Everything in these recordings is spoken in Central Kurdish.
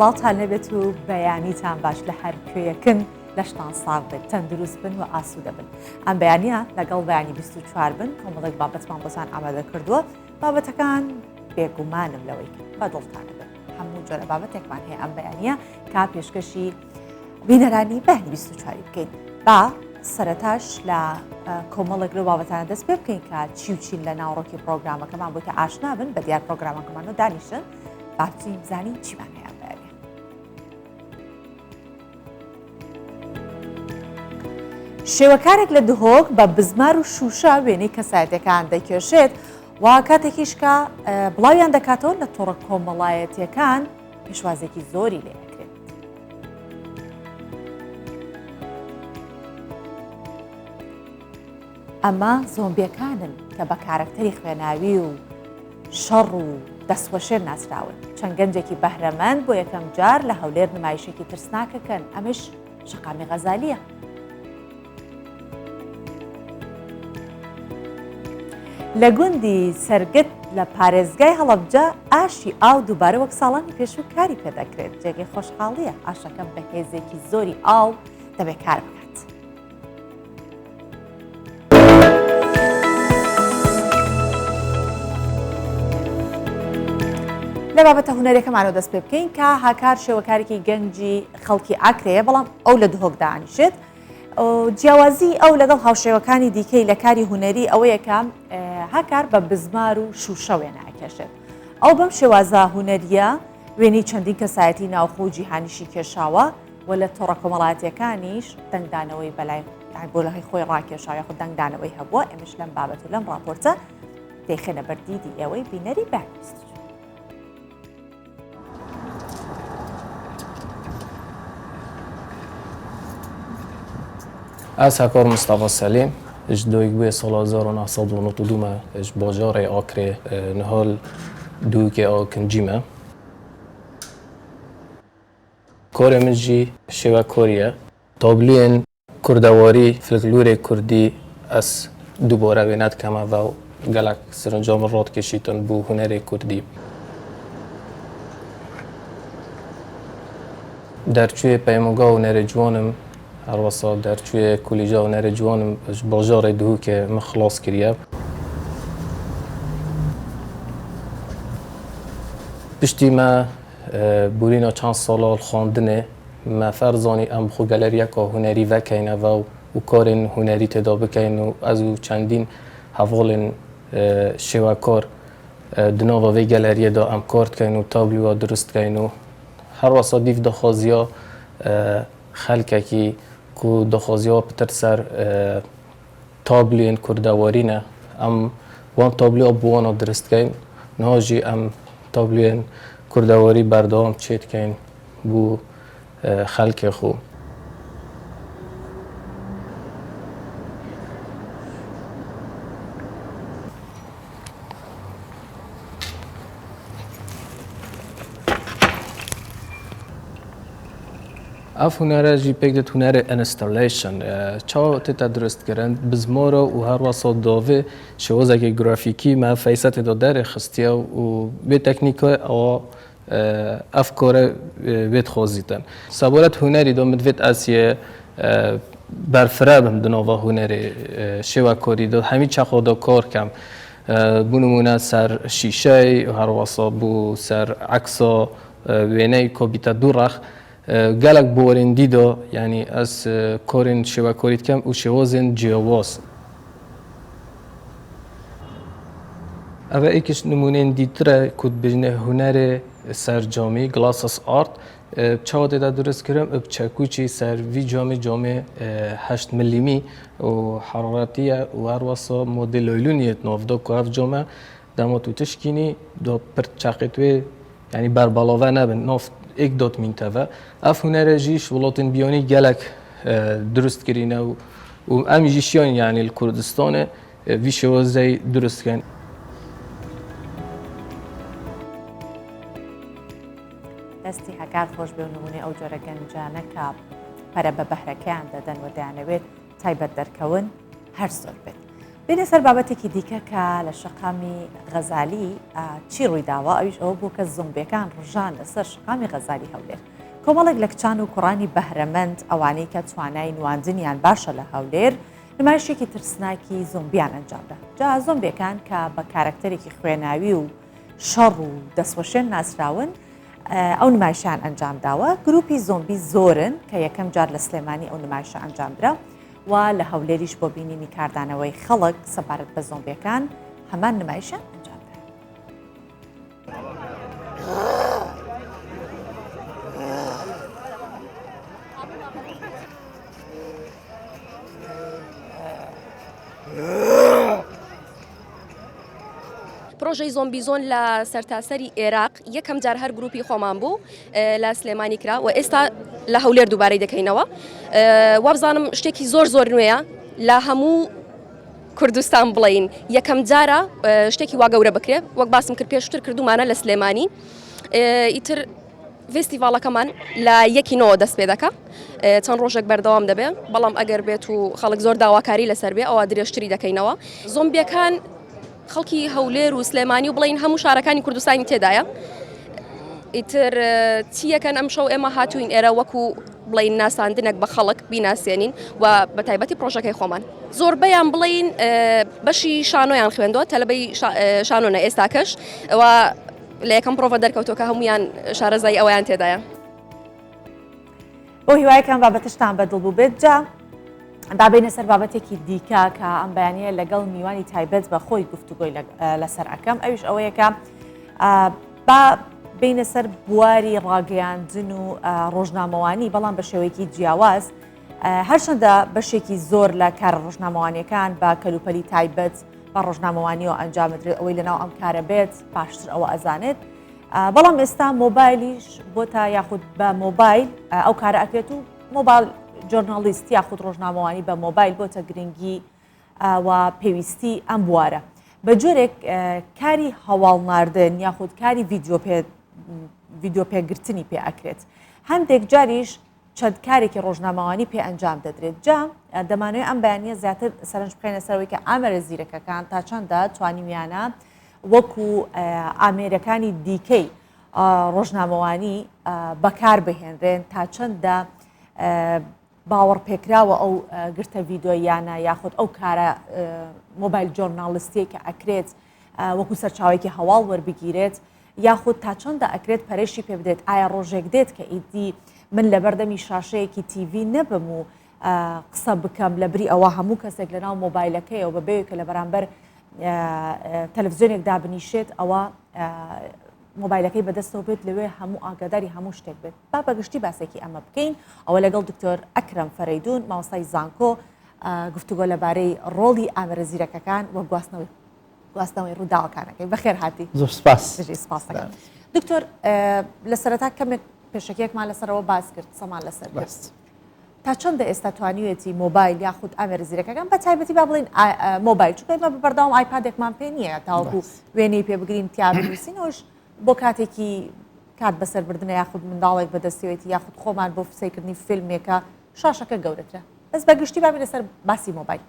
سڵاوتان لێبێت و بەیانیتان باش لە هەر کوێیەکن لەشتان ساغ بێت تەندروست بن و ئاسوودە بن ئەم بەیانە لەگەڵ بەیانی 24 بن کۆمەڵێک بابەتمان بۆتان ئامادە کردووە بابەتەکان بێگومانم لەوەی بە دڵتانە بن هەموو جۆرە بابەتێکمان هەیە ئەم بەیانە کا پێشکەشی بینەرانی بەیانی 24 بکەین با سەرەتاش لە کۆمەڵێک لەو بابەتانە دەست پێ بکەین کە چی و چین لە ناوەڕۆکی پرۆگرامەکەمان بۆ کە ئاشنا بن بە دیار پرۆگرامەکەمان و دانیشن با بچین بزانین چیمان هەیە بەیانی. شێوەکارێک لە دهۆک بە بزمار و شوشە وێنەی کەسایەتەکان دەکێشێت و کاتێکیش کە بڵاویان دەکاتەوە لە تۆڕە کۆمەڵایەتیەکان پێشوازێکی زۆری لێ ئەکرێت. ئەمە زۆمبیەکانن کە بە کارەکتەری خوێناوی و شەڕ و دەستوەشێن ناسراون. چەند گەنجێکی بەهرەمەند بۆ یەکەم جار لە هەولێر نمایشێکی ترسناکەکەن، ئەمەش شەقامی غەزالییە. لە گوندی سەرگت لە پارێزگای هەڵەبجە ئاشی ئاو دووبارە وەک ساڵانی پێشوو کاری پێدەکرێت، جێگەی خۆشحاڵییە ئاشەکە بە هێزێکی زۆری ئاو دەبێت کار بکات. لە بابەتە هونەرەکەمانەوە دەست پێ بکەین کە هاکار شێوەکارێکی گەنجی خەڵکی ئاکرەیە بەڵام ئەو لە دهۆک دانیشێت جیاوازی ئەو لەگەڵ هاوشێوەکانی دیکەی لە کاری هونەری ئەوەیە کە هاکار بە بزمار و شوشە وێنە ئەکێشێت ئەو بەم شێوازە هونەریە وێنەی چەندین کەسایەتی ناوخۆ و جیهانیشی کێشاوە و لە تۆڕە کۆمەڵایەتیەکانیش دەنگدانەوەی بەلای بۆ لای خۆی ڕاکێشا یاخود دەنگدانەوەی هەبووە ئێمەش لەم بابەت و لەم ڕاپۆرتە دەیخەنە بەردیدی ئێوەی بینەری بەیانی. Ez Hekar Mistefa Selîm ji dayikbûyê sala 1992 me ji bajarê Akrê niha li Dûkê a Kincî me. Karê min jî şêwekarî ye. Tabloyên kurdewarî, folklorê kurdî ez dubare wê nedikeme ve û gelek sirinca min radikêşîtin bo hunerê kurdî. Derçûyê Peymangeha Hunerê Ciwan im, her wisa derçûyê Kolîja Hunerê Ciwan im ji bajarê Dihokê min xilas kiriye. Piştî me Borîna çend sala li xwendinê me fer zanî em bi xwe galeriyeka hunerî vekeyne ve û karên hunerî têda bikeyn û ez û çendîn hevalên şêwekar di nava vê galeriyê de em kar dikeyn û tabloya dirust dikeyn û her wisa dîv daxwaziya xelkekî ku daxwaziya pitir ser Tabloyên kurdewarî ne. Em wan tabloya bi wan dirist dikeyn. Niha jî em tabloyên kurdewarî berdewam çêdikeyn bo xelkê xwe. Ev hunere jî pêk dit hunerê installation çawa tête dirustkirin bi zimara û her wisa davê şêwazekê grafîkî me feysetê de derê xistiye û vê teknîka ewa ev kare wê dixwazîtin. Sebaret hunerî de min divêt ez yê berfireh bim di nava hunerê şêwekarî de hemî çaxa de kar kem. Bo nimûne ser şîşey û her wisa bo ser eksa wêneyê ku bîte dû rex gelek borên dî de yanî ez karên şêwekarî dikim û şêwazên ciyawaz. Ev e yekî ji nimûneyên dîtir e ku dibêjine hunerê ser camî, glasses art. Çawa tê de dirust kirin bi çekûçî ser vî camê camê heşt milîmî û heraretî ye û her wisa modê laylûnî ye di nav de ku ev cam e dema tu tişkînî da pir çeqê tu yê yanî berbalave nebin nav êk dot mîn teve. Ev hunere jî ji welatên biyanî gelek dirust kirîne û û em jî şiyan yanî li Kurdistanê vî şêwazeyî dirust dikin. دەستی هەکار خۆش بێ و نمونەی ئەو جۆرە گەنجانە کە پەرە بە بەهرەکەیان دەدەن و دەیانەوێت تایبەت دەرکەون هەر زۆر بێت. بێینە سەر بابەتێکی دیکە کە لە شەقامی غەزالی چی ڕوویداوە، ئەویش ئەوە بوو کە زۆمبیەکان ڕژان لەسەر شەقامی غەزالی هەولێر. کۆمەڵێک لە کچان و کوڕانی بەهرەمەند ئەوانەی کە توانای نواندنیان باشە لە هەولێر، نمایشێکی ترسناکی زۆمبیان ئەنجامدا. جا زۆمبیەکان کە بە کارەکتەرێکی خوێناوی و شەڕ و دەستوەشێن ناسراون، ئەو نمایشیان ئەنجامداوە. گروپی زۆمبی زۆرن کە یەکەم جار لە سلێمانی ئەو نمایشە ئەنجامدرا. و لە هەولێریش بۆ بینینی کاردانەوەی خەڵک سەبارەت بە زۆمبیەکان هەمان نمایشیان ئەنجامدا. پرۆژەی زۆمبیزۆن لە سەرتاسەری ئێراق یەکەم جار هەر گروپی خۆمان بوو لە سلێمانی کرا و ئێستا لە هەولێر دووبارەی دەکەینەوە وابزانم شتێکی زۆر زۆر نوێیە لە هەموو کوردستان بڵین یەکەم جارە شتێکی وا گەورە بکرێ وەک باسم کرد پێشتر کردومانە لە سلێمانی ئیتر فێستیڤاڵەکەمان لە یەکی نۆوە دەست پێ دەکا چەند ڕۆژێک بەردەوام دەبێ بەڵام ئەگەر بێت و خەڵک زۆر داواکاری لەسەر بێ ئەوە درێژتری دەکەینەوە زۆمبیەکان خەڵکی هەولێر و سلێمانی و بڵین هەموو شارەکانی کوردستانی تێدایە ئیتر چیەکەن ئەم شەو ئێمە هاتوین ئێرە وەکو بڵین ناساندنێک بە خەڵک بیناسیێنین و بە تایبەتی پرۆژەکەی خۆمان زۆربەیان بڵین بەشی شانۆیان خوێندووە تەلبەی شانۆنە ئێستاکەش و لە یەکەم پرۆڤە دەرکەوتووە کە هەموویان شارەزایی ئەوەیان تێدایە. بۆ هیوایەکان بابەتشتان بەدڵ بوو بێت جا بابینە سەر بابەتێکی دیکە کە ئەم بەیانە لەگەڵ میوانی تایبەت بە خۆی گفتوگۆی لەسەر ئەەکەم ئەویش ئەوەیە کە با بینە سەر بواری ڕاگەیاندن و ڕۆژنامەوانی بەڵام بە شێوەیەکی جیاواز هەرچەندە بەشێکی زۆر لە کارە ڕۆژنامەوانیەکان بە کەلوپەلی تایبەت بە ڕۆژنامەوانیەوە ئەنجام بدرێت ئەوەی لەناو ئەم کارە بێت باشتر ئەوە ئەزانێت بەڵام ئێستا مۆبایلیش بۆتە یاخود بە مۆبایل ئەو کارە ئەکرێت و mobile journalist یاخود ڕۆژنامەوانی بە مۆبایل بۆتە گرنگی و پێویستی ئەم بوارە بە جۆرێک کاری هەواڵ ناردن یاخود کاری ڤیدیۆ پێگرتنی پێ ئەکرێت هەندێک جاریش چەند کارێکی ڕۆژنامەوانی پێ ئەنجام دەدرێت. جا دەمانەوێت ئەم بەیانییە زیاتر سەرنج بخەینە سەر ئەوەی کە ئامێرە زیرەکەکان تا چەندە توانیویانە وەکو ئامێرەکانی دیکەی ڕۆژنامەوانی بەکار بهێنرێن تا چەندە باوەڕپێکراوە ئەو گرتە ڤیدۆییانە یاخود ئەو کارە mobile journalist ی کە ئەکرێت وەکو سەرچاوەیەکی هەواڵ وەربگیرێت یاخود تا چەندە ئەکرێت پەرەشی پێ بدرێت ئایا ڕۆژێک دێت کە ئیدی من لەبەردەمی شاشەیەکی TV نەبم و قسە بکەم لە بری ئەوە هەموو کەسێک لەناو مۆبایلەکەیەوە بەبێ کە لە بەرامبەر تەلەڤزیۆنێک دابنیشێت ئەوە مۆبایلەکەی بەدەستەوە بێت لەوێ هەموو ئاگاداری هەموو شتێک بێت با بەگشتی باسێکی ئەمە بکەین ئەوە لەگەڵ دکتۆر ئەکرەم فەرەیدون مامۆستای زانکۆ گفتوگۆ لەبارەی ڕۆڵی ئامێرە زیرەکەکان و گواستنەوەی گواستنەوەی ڕووداوەکانەکەی بەخێر هاتی زۆر سپاس بژی سپاس دەکەم دکتۆر لە سەرەتا کەمێک پێشەکیەکمان لەسەرەوە باس کرد قسەمان لەسەر کرد تا چەندە ئێستا توانیوێتی مۆبایل یاخود ئامێرە زیرەکەکان بە تایبەتی با بڵین مۆبایل چونکە ئێمە بەردەوام ئایپادێکمان پێ نییە تاوەکو وێنەی پێ بگرین تیا بنووسینەوەش بۆ کاتێکی کات بەسەربردنە یاخود منداڵێک بەدەستیوێتی یاخود خۆمان بۆ سەیرکردنی فیلمێکە شاشەکە گەورەترە بەس بە گشتی با بێینە سەر باسی مۆبایل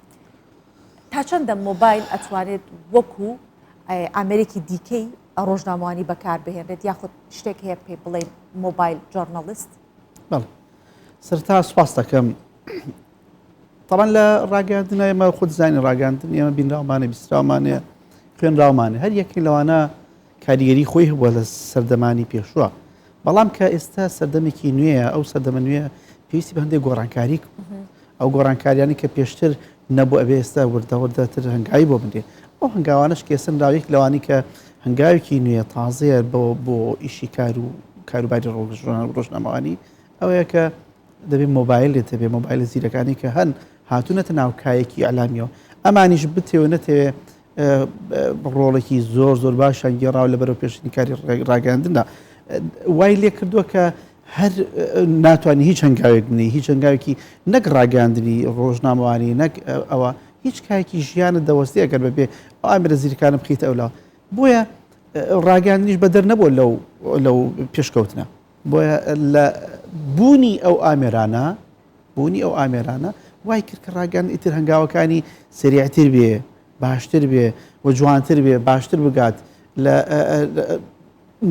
تا چەندە مۆبایل ئەتوانێت وەکو ئامێرێکی دیکەی ڕۆژنامەوانی بەکار بهێنرێت یاخود شتێک هەیە پێی بڵێن mobile journalist؟ بەڵێ سەرتا سوپاس دەکەم تەبعەن لە ڕاگەاندن ئێمە خود زانی ڕاگەاندن ئێمە بینراومانە بیستراومانەیە خوێنراومانە هەر یەکێک لەوانە کاریگەری خۆی هەبووە لە سەردەمانی پێشووە بەڵام کە ئێستا سەردەمێکی نوێیە ئەو سەردەمە نوێ پێویستی بە هەندێک گۆڕانکاری ئەو گۆڕانکاریانی کە پێشتر نەبوو ئەبێ ئێستا وردە وردەتر هەنگاوی بۆ بنرێ ئەو هەنگاوانەش کە ئێستا نراوە یەک لەوانی کە هەنگاوێکی نوێ تازەیە بۆ بۆ ئیشی کار و کاروباری ڕۆژنامەوانی ئەوەیە کە دەبێ مۆبایلت هەبێ مۆبایلە زیرەکانی کە هەن هاتوونەتە ناو کایەکی ئیعلامیەوە ئەمانیش بتەوێ نەتەوێ ڕۆڵێکی زۆر زۆر باشیان گێڕاوە لە بەرەو پێشتنی کاری ڕاگەاندندا وای لێ کردووە کە هەر ناتوانانی هیچ هەنگاوێک بنی هیچ هەنگاوێکی نەک ڕاگەاندنی ڕۆژنامەوانی نەک ئەوە هیچ کایەکی ژیانت دەوەستی ئەگەر بەبێ ئەو ئامێرە زیرکانە بخیتە ئەولا بۆیە ڕاگەاندنیش بەدەر نەبووە لەو لەو پێشکەوتنە بۆیە لە بوونی ئەو ئامێرانە بوونی ئەو ئامێرانە وای کرد کە ڕاگەیاندن ئیتر هەنگاوەکانی سەریعتر بێ. باشتر بێ و جوانتر بێ باشتر بگات لە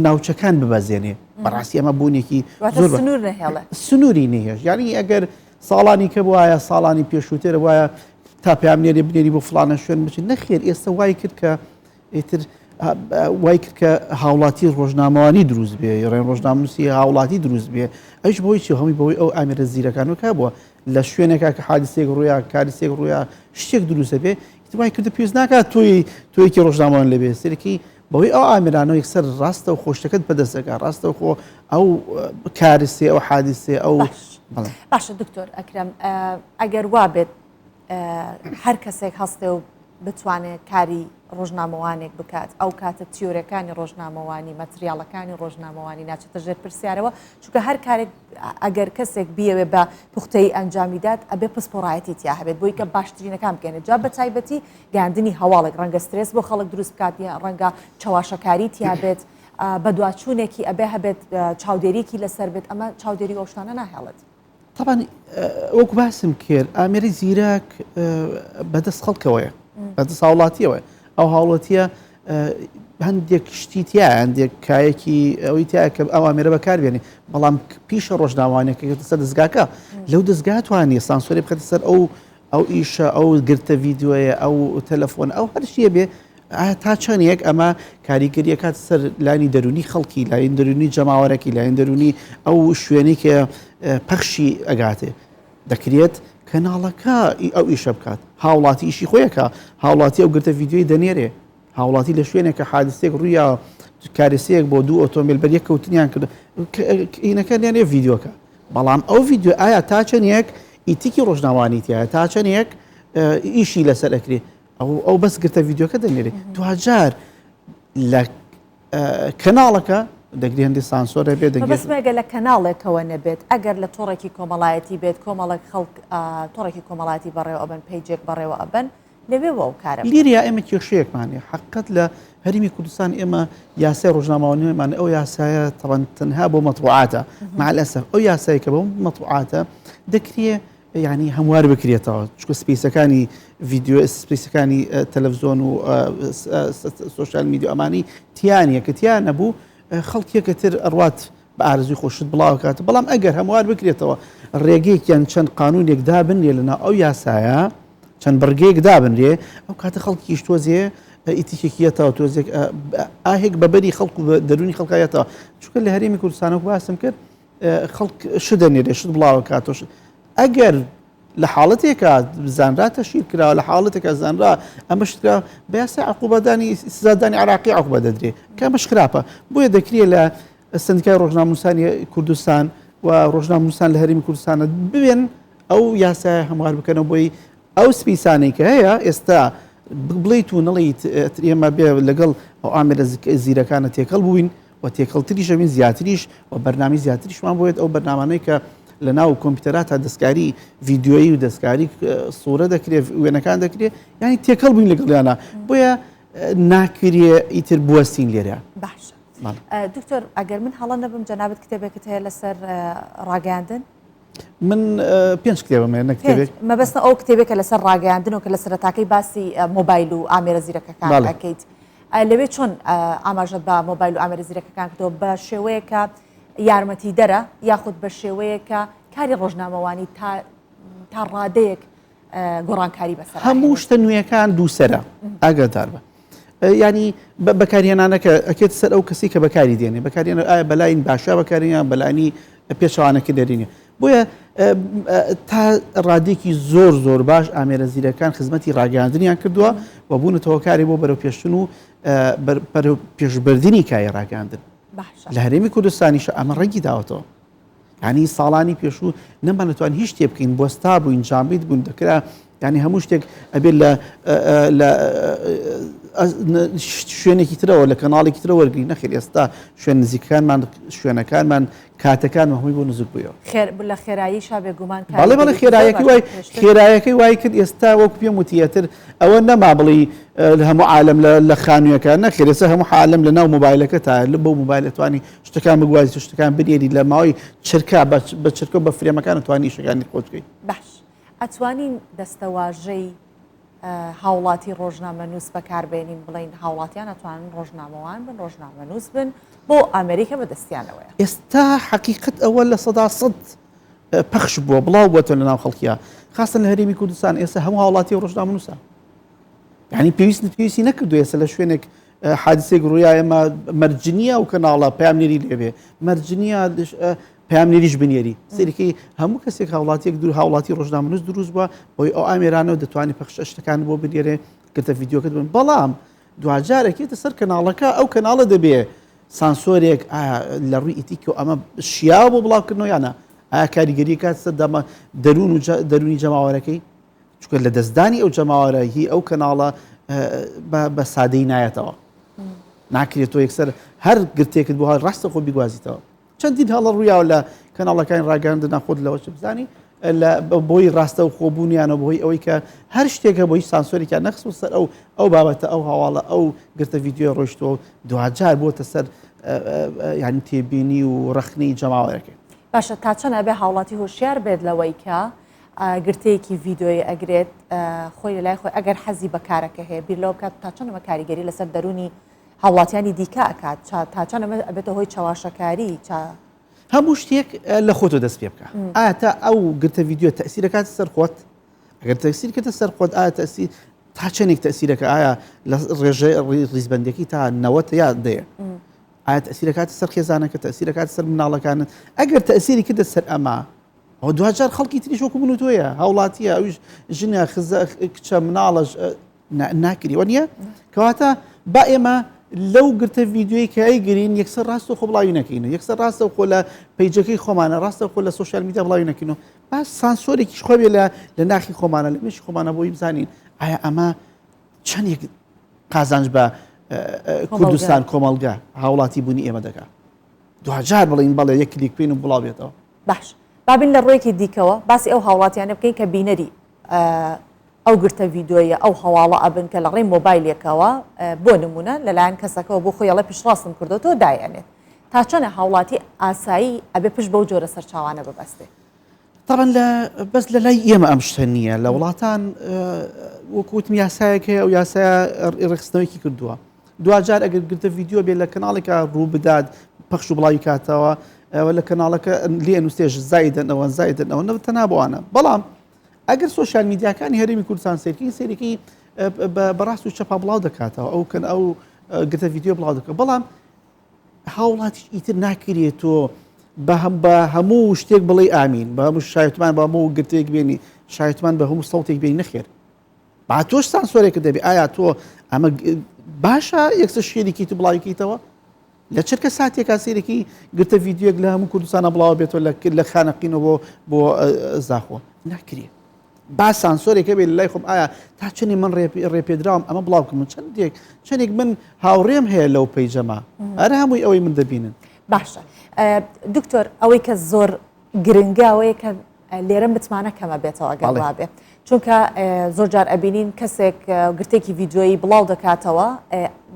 ناوچەکان ببەزێنێ بەڕاستی ئەمە بوونێکی زۆر سنوور نەهێڵێ سنووری نەهێش یعنی ئەگەر ساڵانی کە وایە ساڵانی پێشووتر وایە تا پامنێری بنێری بۆ فلانە شوێن بچین نەخێر ئێستا وای کرد کە ئیتر وای کرد کە هاوڵاتی ڕۆژنامەوانی دروست بێ ڕێن ڕۆژنامنووسی هاوڵاتی دروست بێ ئەوش بۆی چی هەمووی بەوەی ئەو ئامێرە زیرەکان و بووە لە شوێنێکا کە حادیسێک ڕوویا کاریسێک ڕوویا شتێک دروستە بێ وای کردو پێویست ناکات تۆی تۆیەکی ڕۆژنامەوان لەبێ سەرەکی بەوەی ئەو ئامرانەوە یەکسەر ڕاستە و خۆشتەکەت بەدەست دەکات ڕاستە خۆ ئەو کارسێ ئەو حادیسێ ئەو باشە دکتۆر ئەکرم ئەگەر وا بێت هەر کەسێک هەستێ و بتوانێت کاری ڕۆژنامەوانێک بکات ئەو کاتە تیۆرەکانی ڕۆژنامەوانی مەتریاڵەکانی ڕۆژنامەوانی ناچێتە ژێر پرسیارەوە چونکە هەر کارێک ئەگەر کەسێک بیەوێ بە پوختەیی ئەنجامی دات ئەبێ پسپۆڕایەتی تیا هەبێت بۆی کە باشترینەکان بگەێنێت جا بە تایبەتی گەیاندنی هەواڵێک ڕەنگە سترێس بۆ خەڵک دروست بکات یان ڕەنگە چەواشەکاری تیا بێت بەدواچوونێکی ئەبێ هەبێت چاودێریکی لەسەر بێت ئەمە چاودێری ئەو شتانە ناهێڵێت. تەبعەن وەکو باسم کرد ئامێری زیرەک بەدەست خەڵکەوەیە بەدەست هاوڵاتیەوەیە ئەو هاوڵاتیە هەندێک شتی تیا هەندێک کایەکی ئەوەی تیا کە ئەو ئامێرە بەکاربێنێ بەڵام پیشە ڕۆژناوانێکە سەر دەستگاکە لەو دەستگا توانیە سانسۆری بخێتە سەر ئەو ئەو ئیشە ئەو گرتە ڤیددیوەیە ئەو تەلەفۆن ئەو هەرشیە بێ تا چەندێک ئەمە کاریگەریەکات سەر لانی دەرونی خەڵکی لاین دەرونی جەماوەرەکی لاین دەرونی ئەو شوێنەی کە پەخشی ئەگاتێ دەکرێت کەناڵەکە ئەو ئیشە بکات هاوڵاتی ئیشی خۆیەکە هاوڵاتی ئەو گرتە ڤیددیوی دەنێرێ هاوڵاتی لە شوێنێک کە حادسێک ڕوویا کارسەیەک بۆ دوو ئۆتۆمبیل بەر یەک کەوتنیان کرد ئینەکە نێنێ ڤیددیوکە بەڵام ئەو ڤیددیو ئایا تا چەندێک ئیتیکی ڕۆژناوانی تایە تا چەندێک ئیشی لەسەر ئەکرێ ئەو ئەو بەس گرتە ڤیددیوکە دەنێرێ دوجار لە کەناڵەکە دەگری هەندی سانسۆرە بێ دەگەسمەگە لە کەناڵێکەوە نەبێت ئەگەر لە تۆڕێکی کۆمەڵایەتی بێت کۆمەڵێک خەڵک تۆڕێکی کۆمەڵاتی بەڕێوە ئەبن page ێک بەڕێوە ئەبن لەوێوە ئەو کارە لیریا ئێمە کێشەیەکمان هەیە حقت لە هەرمی کوردستان ئێمە یاسای ڕۆژنامەوانیمان ئەو یاسایە تەوان تەنها بۆ مەتبوعاتە مع الاسف ئەو یاسای کە بۆ مەتبوعاتە دەکرێ یعنی هەموار بکرێتەوە چکە space ەکانی ڤیددیو space ەکانی تەلەڤزیۆن و social media ئەمانی تیانە کە تیا نەبوو خەڵکیەکە تر ئەڕوات بە ئارزوی خۆشت بڵاوکات بەڵام ئەگەر هەموار بکرێتەوە ڕێگەیەکیان چەند قانونێک دابنرێ لەناو ئەو یاسایە چەند بڕگەیەک دابنرێ ئەو کاتە خەڵکیش تۆزێ ئیتیکێکیەتەوە تۆزێک ئاهێک بەبەری خەڵک و دەرونی خەڵکایەتەوە چونکە لە هەرێمی کوردستانەوە باسم کرد خەڵک شت دەنێرێ شت بڵاوەکاتەوە ئەگەر لە حاڵەتێکا زانرا تەشیر کراوە لە حاڵەتێکا زانرا ئەمە شترا بە یاسای عقوبەدانی سزادانی عراقی عقوبە دەدرێ کە ئەمەش خراپە بۆیە دەکرێت لە سندیکای ڕۆژناموسانی کوردستان و ڕۆژناموسان لە هەرێمی کوردستانە ببێن ئەو یاسای هەموار بکەنەوە بۆی ئەو space انەی کە هەیە ئێستا بڵیت و نڵیت ئێمە بێ لەگەڵ ئەو ئامێرە زیرەکانە تێکەڵ بووین و تێکەڵتریش ئەبین زیاتریش و بەرنامەی زیاتریشمان بۆیێت ئەو بەرنامانەی کە لە ناو کۆمپیوتەرا تا دەستکاری ڤیدیۆیی و دەستکاری سوورە دەکرێت وێنەکان دەکرێت ینی تێکەڵ بووین لەگەڵیانە بۆیە ناکرێ ئیتر بوەستین لێرە باشە دکتۆر ئەگەر من هەڵە نەبم جەنابەت کتێبێکت هەیە لەسەر ڕاگەاندن من پێنج کتێبم هەیە نەک کتێبێک مەبەستە ئەو کتێبێکە لەسەر ڕاگەیاندن و کە لە سەرەتاکەی باسی مۆبایل و ئامێرە زیرەکەکان ئەکەیت لەوێ چۆن ئاماژەت بە مۆبایل و ئامێرە زیرەکەکان کردەوە بە شێوەیەکە یارمەتیدەرە یاخود بە شێوەیەکە کاری ڕۆژنامەوانی تا تا ڕادەیەک گۆڕانکاری بەسەر هەموو شتە نوێیەکان دووسەرە ئاگادار بە ینی بەکارهێنانەکە ئەکێت سەر ئەو کەسی کە بەکاری دێنێ بەکارێنە ئایا بەلاین باشە بەکاریان بەلانی پێچوانەکە دەرینێ بۆیە تا ڕادێکی زۆر زۆر باش ئامێرە زیرەکان خزمەتی ڕاگەاندنیان کردووە و بوونەتەوەکاری بۆ بەرەو پێشتن و پێشبردننی کای ڕاگەاندن لە هەرێمی کوردستانیش ئەمە ڕەنگی داوەتەوە یانی ساڵانی پێشوو نەمانەتوان هیچ شتێ بکەین بۆستا بووین جامیت بوون دەکرا ینی هەموو شتێک ئەبێت لە لە شوێنێکی ترەوە لە کەناڵێکی ترە وەرگری نەخێر ئێستا شوێن نزیکەکانمان شوێنەکانمان کاتەکان هەمووی بۆ نزیک بوویەوە خێر لە خێرایی شا بێگومان بەڵێ بەڵێ خێرایەکەی وای خێرایەکەی وای کرد ئێستا وەکو پێم وتیەتر ئەوە نەما بڵی هەموو عالم لە خانوویەکە نەخێر ئێستا هەموو عالم لە ناو مۆبایلەکە تا لە بۆ مۆبایل توانی شتەکان بگوازیت و شتەکان بنێری لە ماوەی چرکە بە چرکە بە frame ەکان توانی شتەکانی خۆت بکەیت. باش ئەتوانین دەستەواژەی. هاوڵاتی ڕۆژنامەنووس بەکاربێنین بڵین هاوڵاتیان ئەتوانن ڕۆژنامەوان بن ڕۆژنامەنووس بن بۆ ئامێری کە بەدەستیانەوەیە. ئێستا حەقیقەت ئەوە 100% پەخش بووە بڵاو بووەتەوە لە ناو خەڵکیە خاستن لە هەرێمی کوردستان ئێستا هەموو هاوڵاتی ڕۆژنامەنووسە یعنی پێویست پێویستی نەکردو ئێستا لە شوێنێک حادیسێک ڕوویا ئێمە مەرجنیە و کەناڵە پامنێری لێبێ مەرجنیە پامنێریش بنێری سەرەکەی هەموو کەسێک هاوڵاتیەک دوور هاوڵاتی ڕۆژنامەنووس دروست بووە بۆی ئەو ئامێرانەوە دەتوانانی پەخش شتەکان بۆ بنێرێ گرتە ڤیددیوکەت بن بەڵام دواجارێکێتە سەر کەناڵەکە ئەو کەناڵە دەبێ سانسۆرێک ئایا لە ڕووی ئیتیکەوە ئەمە شیاوە بۆ بڵاوکردنەوە یانە ئایا کاریگەری کات سەر دەمە دەروون و دەروونی جەماوەرەکەی چونکە لە دەستدانی ئەو جەماوەرە هی ئەو کەناڵە بە سادەی نایەتەوە ناکرێت تۆ یەکسەر هەر گرتێکت بۆ هەر ڕاستە خۆ بیگوازیتەوە چەندین هەڵە ڕوویاوە لە کەناڵەکانی ڕاگەاندن خۆت لەوە چ بزانی لە بۆی ڕاستە و خۆبوونیانە بۆی ئەوەی کە هەر شتێکە بۆی سانسۆرێکیان نەخست سەر ئەو ئەو بابەتە ئەو هەواڵە ئەو گرتە ڤیددیو ڕۆیشتەوە دواجار بۆتە سەر یعنی تێبینی و ڕخنەی جەماوەرەکەی. باشە تا چەند ئەبێ هاوڵاتی هۆشیار بێت لەوەی کە گرتەیەکی ڤیددیۆی ئەگرێت خۆی لەلای خۆی ئەگەر حەزی بە کارەکە هەیە بیر لەوە بکات تا چەند ئەمە کاریگەری لەسەر دەروونی هاوڵاتیانی دیکە ئەکات تا چەند ئەمە ئەبێتە هۆی چەواشەکاری چا هەموو شتێک لە خۆتۆ دەست پێ بکە ئایا تا ئەو گرتە ڤیددیو تەسیرەکات سەر خۆت ئەگەر تەسیر کردە سەر خۆت ئایا تەسیر تا چەندێک تەسیرەکە ئایا لە ڕێژە ڕیزبندەکەی تا نەوەت یا دەیە ئایا تەسیرەکات سەر خێزانەکە تەسیرەکات سەر مناڵەکانت ئەگەر تەسیری کردە سەر ئەمە ئەو دواجار خەڵکی تریش وەکو من و تۆیە هاوڵاتیە ئەویش ژنە خزە کچە مناڵەش ناکری وە نییە کەواتە با ئێمە لەو گرتە ڤیددیوی کە ئەیگرین یەکسەر ڕاستە خۆ بڵاوی نەکەین یەکسەر ڕاستە خۆ لە page ەکەی خۆمانە ڕاستە خۆ لە social media بڵاوی نەکەین و با سانسۆرێکیش خۆێ لە لە ناخی خۆمانە لە مێشکی خۆمانە بۆی بزانین ئایا ئەمە چەندێک قازانج بە کوردستان کۆمەڵگە هاوڵاتی بوونی ئێمە دەکات دواجار بڵین بەڵێ یەک کلیک بکەین و بڵاو بێتەوە. باش بابین لە ڕوویەکی دیکەوە باسی ئەو هاوڵاتیانە بکەین کە بینەری ئەو گرتە ڤیدۆیە ئەو هەواڵە ئەبن کە لە ڕێی مۆبایلێکەوە بۆ نمونە لەلایەن کەسەکەەوە بۆ خۆی ئەڵێ پشتڕاستم کردۆتەوە دایئەنێت تا چەنە هاوڵاتی ئاسایی ئەبێ پشت بەو جۆرە سەرچاوانە ببەستێ؟ طبعا لە بەس لە لای ئێمە ئەم شتە نییە لە وڵاتان وەکوتم یاسایەک هەیە ئەو یاسایە ڕێکخستنەوەیکی کردووە دواجار ئەگەر گرتە ڤیددیو بێ لە کەناڵێکا ڕوو بدات پەخش و بڵاوی کاتەوە ئەوە لە کەناڵەکە لێ نووسێش زایدن ئەوە زایدن ئەوە نە تەنها بۆوانە بەڵام ئەگەر سۆشیال میدیاکانی هەرێمی کوردستان سێرکەین سێرەکەی بەڕاست و چەپا بڵاو دەکاتەوە ئەو کەن ئەو گرتە ڤیددیو بڵاو دەکە بەڵام هاوڵاتیش ئیتر ناکرێت تۆ بە هەم بە هەموو شتێک بڵێ ئامین بە هەموو شایەتمان بە هەموو گرتێک بێنی شایەتمان بە هەموو سەوتێک بێنی نەخێر با تۆش سانسۆرێکت دەبێ ئایا تۆ ئەمە باشە یەکسەر شێریکی تو بڵاویکەیتەوە لە چرکە ساتێکا سێرێکی گرتە ڤیددیوەک لە هەموو کوردستانە بڵاو بێتەوە لە لە خانەقینەوە بۆ بۆ زاخۆ ناکرێت با سانسۆرێکە بێت لای خۆم ئایا تا چەنی من ڕێپێدراوم ئەمە بڵاو بکەم چەندێک چەندێک من هاوڕێم هەیە لەو page ەما ئەرە هەمووی ئەوەی من دەبینن باشە دکتۆر ئەوەی کە زۆر گرنگە ئەوەیە کە لێرە متمانە کەمە بێتەوە ئەگەر وابێ چونکە زۆر جار ئەبینین کەسێک گرتێکی ڤیددیویی بڵاو دەکاتەوە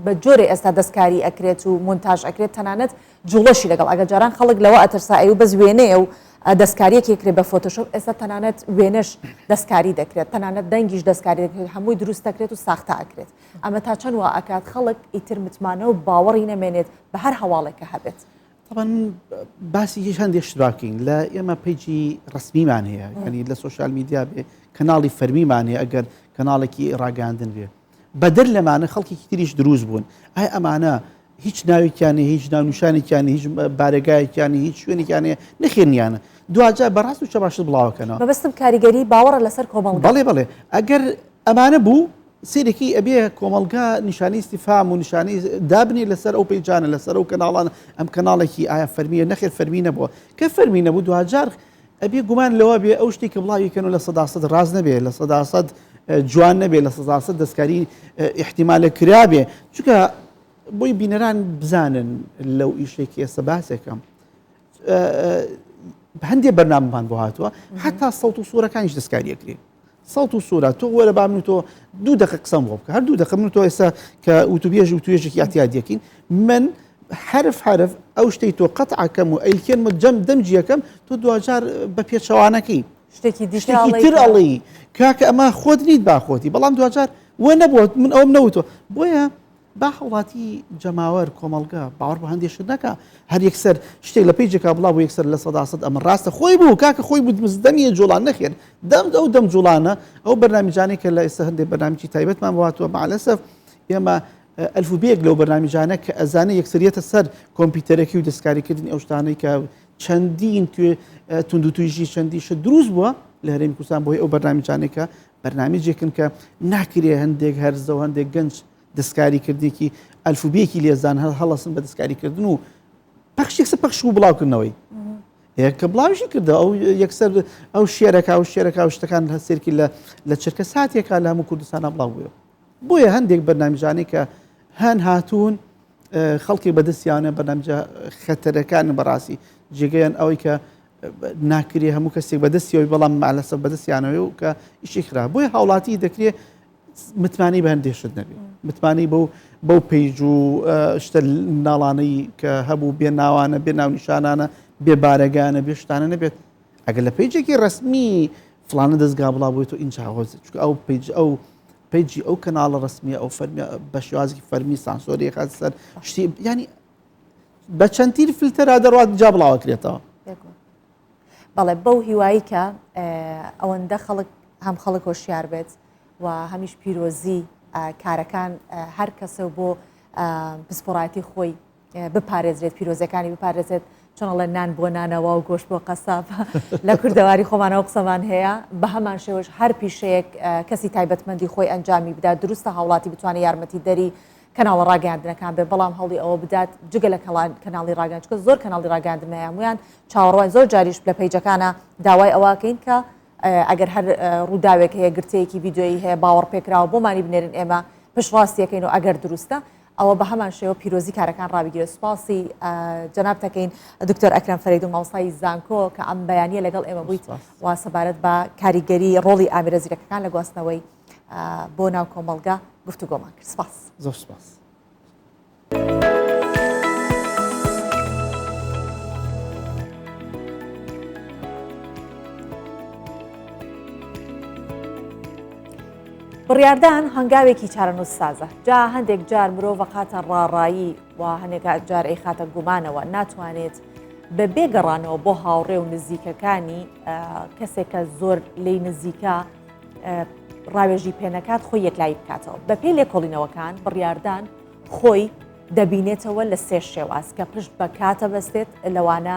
بە جۆرێ ئێستا دەستکاری ئەکرێت و مونتاژ ئەکرێت تەنانەت جوڵەشی لەگەڵ ئەگەر جاران خەڵک لەوە ئەترسا ئەی و بەس وێنەیە و دەستکاریەکی کرێ بە فۆتۆشۆپ ئێستا تەنانەت وێنەش دەستکاری دەکرێت تەنانەت دەنگیش دەستکاری دەکرێت هەمووی دروست دەکرێت و ساختە ئەکرێت ئەمە تا چەند وا ئەکات خەڵک ئیتر متمانە و باوەڕی نەمێنێت بە هەر هەواڵێک کە هەبێت. طبعا باسی هیچ هەندێک شت با بکەین لە ئێمە page ی ڕسمیمان هەیە ینی لە social media بێ کەناڵی فەرمیمان هەیە ئەگەر کەناڵێکی ڕاگەاندن بێ بەدەر لەمانە خەڵکێکی تریش دروست بوون ئای ئەمانە هیچ ناوێکیان هیچ ناونیشانێکیان هیچ بارەگایەکیان هیچ شوێنێکیان هەیە نەخێنیانە دواجار بەڕاست و چەباشت بڵاوەکەنەوە مەبەستم کاریگەری باوەڕە لەسەر کۆمەڵگا بەڵێ بەڵێ ئەگەر ئەمانە بوو سەیرەکی ئەبێ کۆمەڵگا نیشانەی ئیستیفهام و نیشانەی دابنێ لەسەر ئەو page انە لەسەر ئەو کەناڵانە ئەم کەناڵێکی ئایا فەرمیە نەخێر فەرمی نەبووە کە فەرمی نەبوو دواجار ئەبێ گومان لەوە بێ ئەو شتێک کە بڵاوی کەن و 100% ڕاست نەبێ 100% جوان نەبێ 100% دەستکاری احتیمالە کرابێ چونکە بۆی بینەران بزانن لەو ئیشێکی ئێستا باسێکم هەندێک بەرنامەمان بۆ هاتووە حتا سەوت و سوورەکانیش دەستکاریەکرێ سەوت و سوورە تۆ وەرە با من و تۆ دوو دەقە قسەم بۆ بکە هەر دوو دەقە من و تۆ ئێستا کە وتوبێژ وتوێژێکی ئەتیادیەکەین من حرف حرف ئەو شتەی تۆ قەتعەکەم و ئەیلکێنمە جەم دەمجیەکەم تۆ دواجار بە پێچەوانەکەی. شتێکی شتێکی تر ئەڵێی کاکە ئەمە خۆت نیت با خۆتی بەڵام دواجار وە نەبووە من ئەوم نەوتوە بۆیە با هاوڵاتی جەماوەر کۆمەڵگە باوەڕ بە هەندێک شت نەکا هەر یەکسەر شتێک لە پەیجێکا بڵاو بوو یەکسەر 100% ئەمە ڕاستە خۆی بوو کاکە خۆی بوو دەمیە جوڵان نەخێر دەم ئەو دەم جوڵانە ئەو بەرنامیجانەی کە لە ئێستا هەندێک بەرنامیجی تایبەتمان بۆ هاتووە مەعەلەسەف ئێمە ئەلفوبێک لەو بەرنامیجانە کە ئەزانێ یەکسەریەتە سەر کۆمپیوتەرەکەی و دەستکاریکردنی ئەو شتانەی کە چەندین توندوتیژی چەندی شت دروست بووە لە هەرێمی کوردستان بۆی ئەو بەرنامیجانەی کە بەرنامیجێکن کە ناکرێ هەندێک هەرزە و هەندێک گەنج دەستکاری کردنێکی ئەلفوبیەکی لێزان هەر هەڵەسن بە دەستکاری کردن و پەخش یەکسەر پەخش و بڵاوکردنەوەی کە بڵاویشی کردە ئەو یەکسەر ئەو شێرەکە و شێرەکە و شتەکان هەسێرکی لە لە چرکە ساتێکا لە هەموو کوردستانە بڵاو بووە بۆیە هەندێک بەرنامیجانەی کە هەن هاتوون خەڵکی بەدەستیانە بەرنامجە خەتەرەکان بەڕاستی جێگەیان ئەوەی کە ناکرێ هەموو کەسێک بەدەستیەوەی بەڵام مالەسە بەدەستیانەوەی و کە ئیشی خرا بۆیە هاوڵاتی دەکرێت متمانەی بە هەندێک شت نەبێ متمانەی بەو بەو page و شتە مناڵانەی کە هەبوو بێ ناوانە بێ ناونیشانانە بێ بارەگانە بێ شتانە نەبێت ئەگەر لە page ێکی ڕسمی فلانە دەستگا بڵاو بوویت و ئینجا چونکە ئەو page ئەو page ی ئەو کەناڵە ڕسمیە ئەو فەرمی بە شێوازی فەرمی سانسۆری خات سەر شتی ینی بە چەندتیر فلتەرا دەڕات جا بڵاوەکرێتەوە بەڵێ بەو هیوایی کە ئەوەندە خەڵک هەم خەڵک هۆشیار بێت و هەمیش پیرۆزی کارەکان هەر کەسە و بۆ پسپۆڕایەتی خۆی بپارێزرێت پیرۆزەکانی بپارێزێت چۆن ئەڵێن نان بۆ نانەوا و گۆشت بۆ قەساب لە کوردەواری خۆمانەوە قسەمان هەیە بە هەمان شێوەش هەر پیشەیەک کەسی تایبەتمەندی خۆی ئەنجامی بدات دروستە هاوڵاتی بتوانێت یارمەتی دەری کەناڵە ڕاگەیاندنەکان بێ بەڵام هەوڵی ئەوە بدات جگە لە کەناڵی ڕاگەیاندن چونکە زۆر کەناڵی ڕاگەیاندن هەیە هەموویان چاوەڕوان زۆر جاریش لە page ەکانە داوای ئەوەکەین کە ئەگەر هەر ڕووداوێک هەیە گرتەیەکی ڤیدیۆیی هەیە باوەڕ پێکراوە بۆمانی بنێرن ئێمە پشتڕاستیەکەین و ئەگەر دروستە ئەوە بە هەمان شێوە پیرۆزی کارەکان ڕابگیرێت سوپاسی جەنابت دەکەین دکتۆر ئەکرەم فەرەیدون مامۆستای زانکۆ کە ئەم بەیانیە لەگەڵ ئێمە بوویت و سەبارەت بە کاریگەری ڕۆڵی ئامێرە زیرەکەکان لە گواستنەوەی بۆ ناو کۆمەڵگا گفتوگۆمان کرد سپاس زۆر سپاس. بڕیاردان هەنگاوێکی چارەنووسسازە، جا هەندێک جار مرۆڤ ئەخاتە ڕاڕایی و هەندێک جار ئەیخاتە گومانەوە، ناتوانێت بە بێ گەڕانەوە بۆ هاوڕێ و نزیکەکانی کەسێک کە زۆر لێی نزیکە ڕاوێژی پێنەکات خۆی یەکلایی بکاتەوە. بەپێی لێکۆڵینەوەکان بڕیاردان خۆی دەبینێتەوە لە سێ شێواز کە پشت بە کاتە بەستێت لەوانە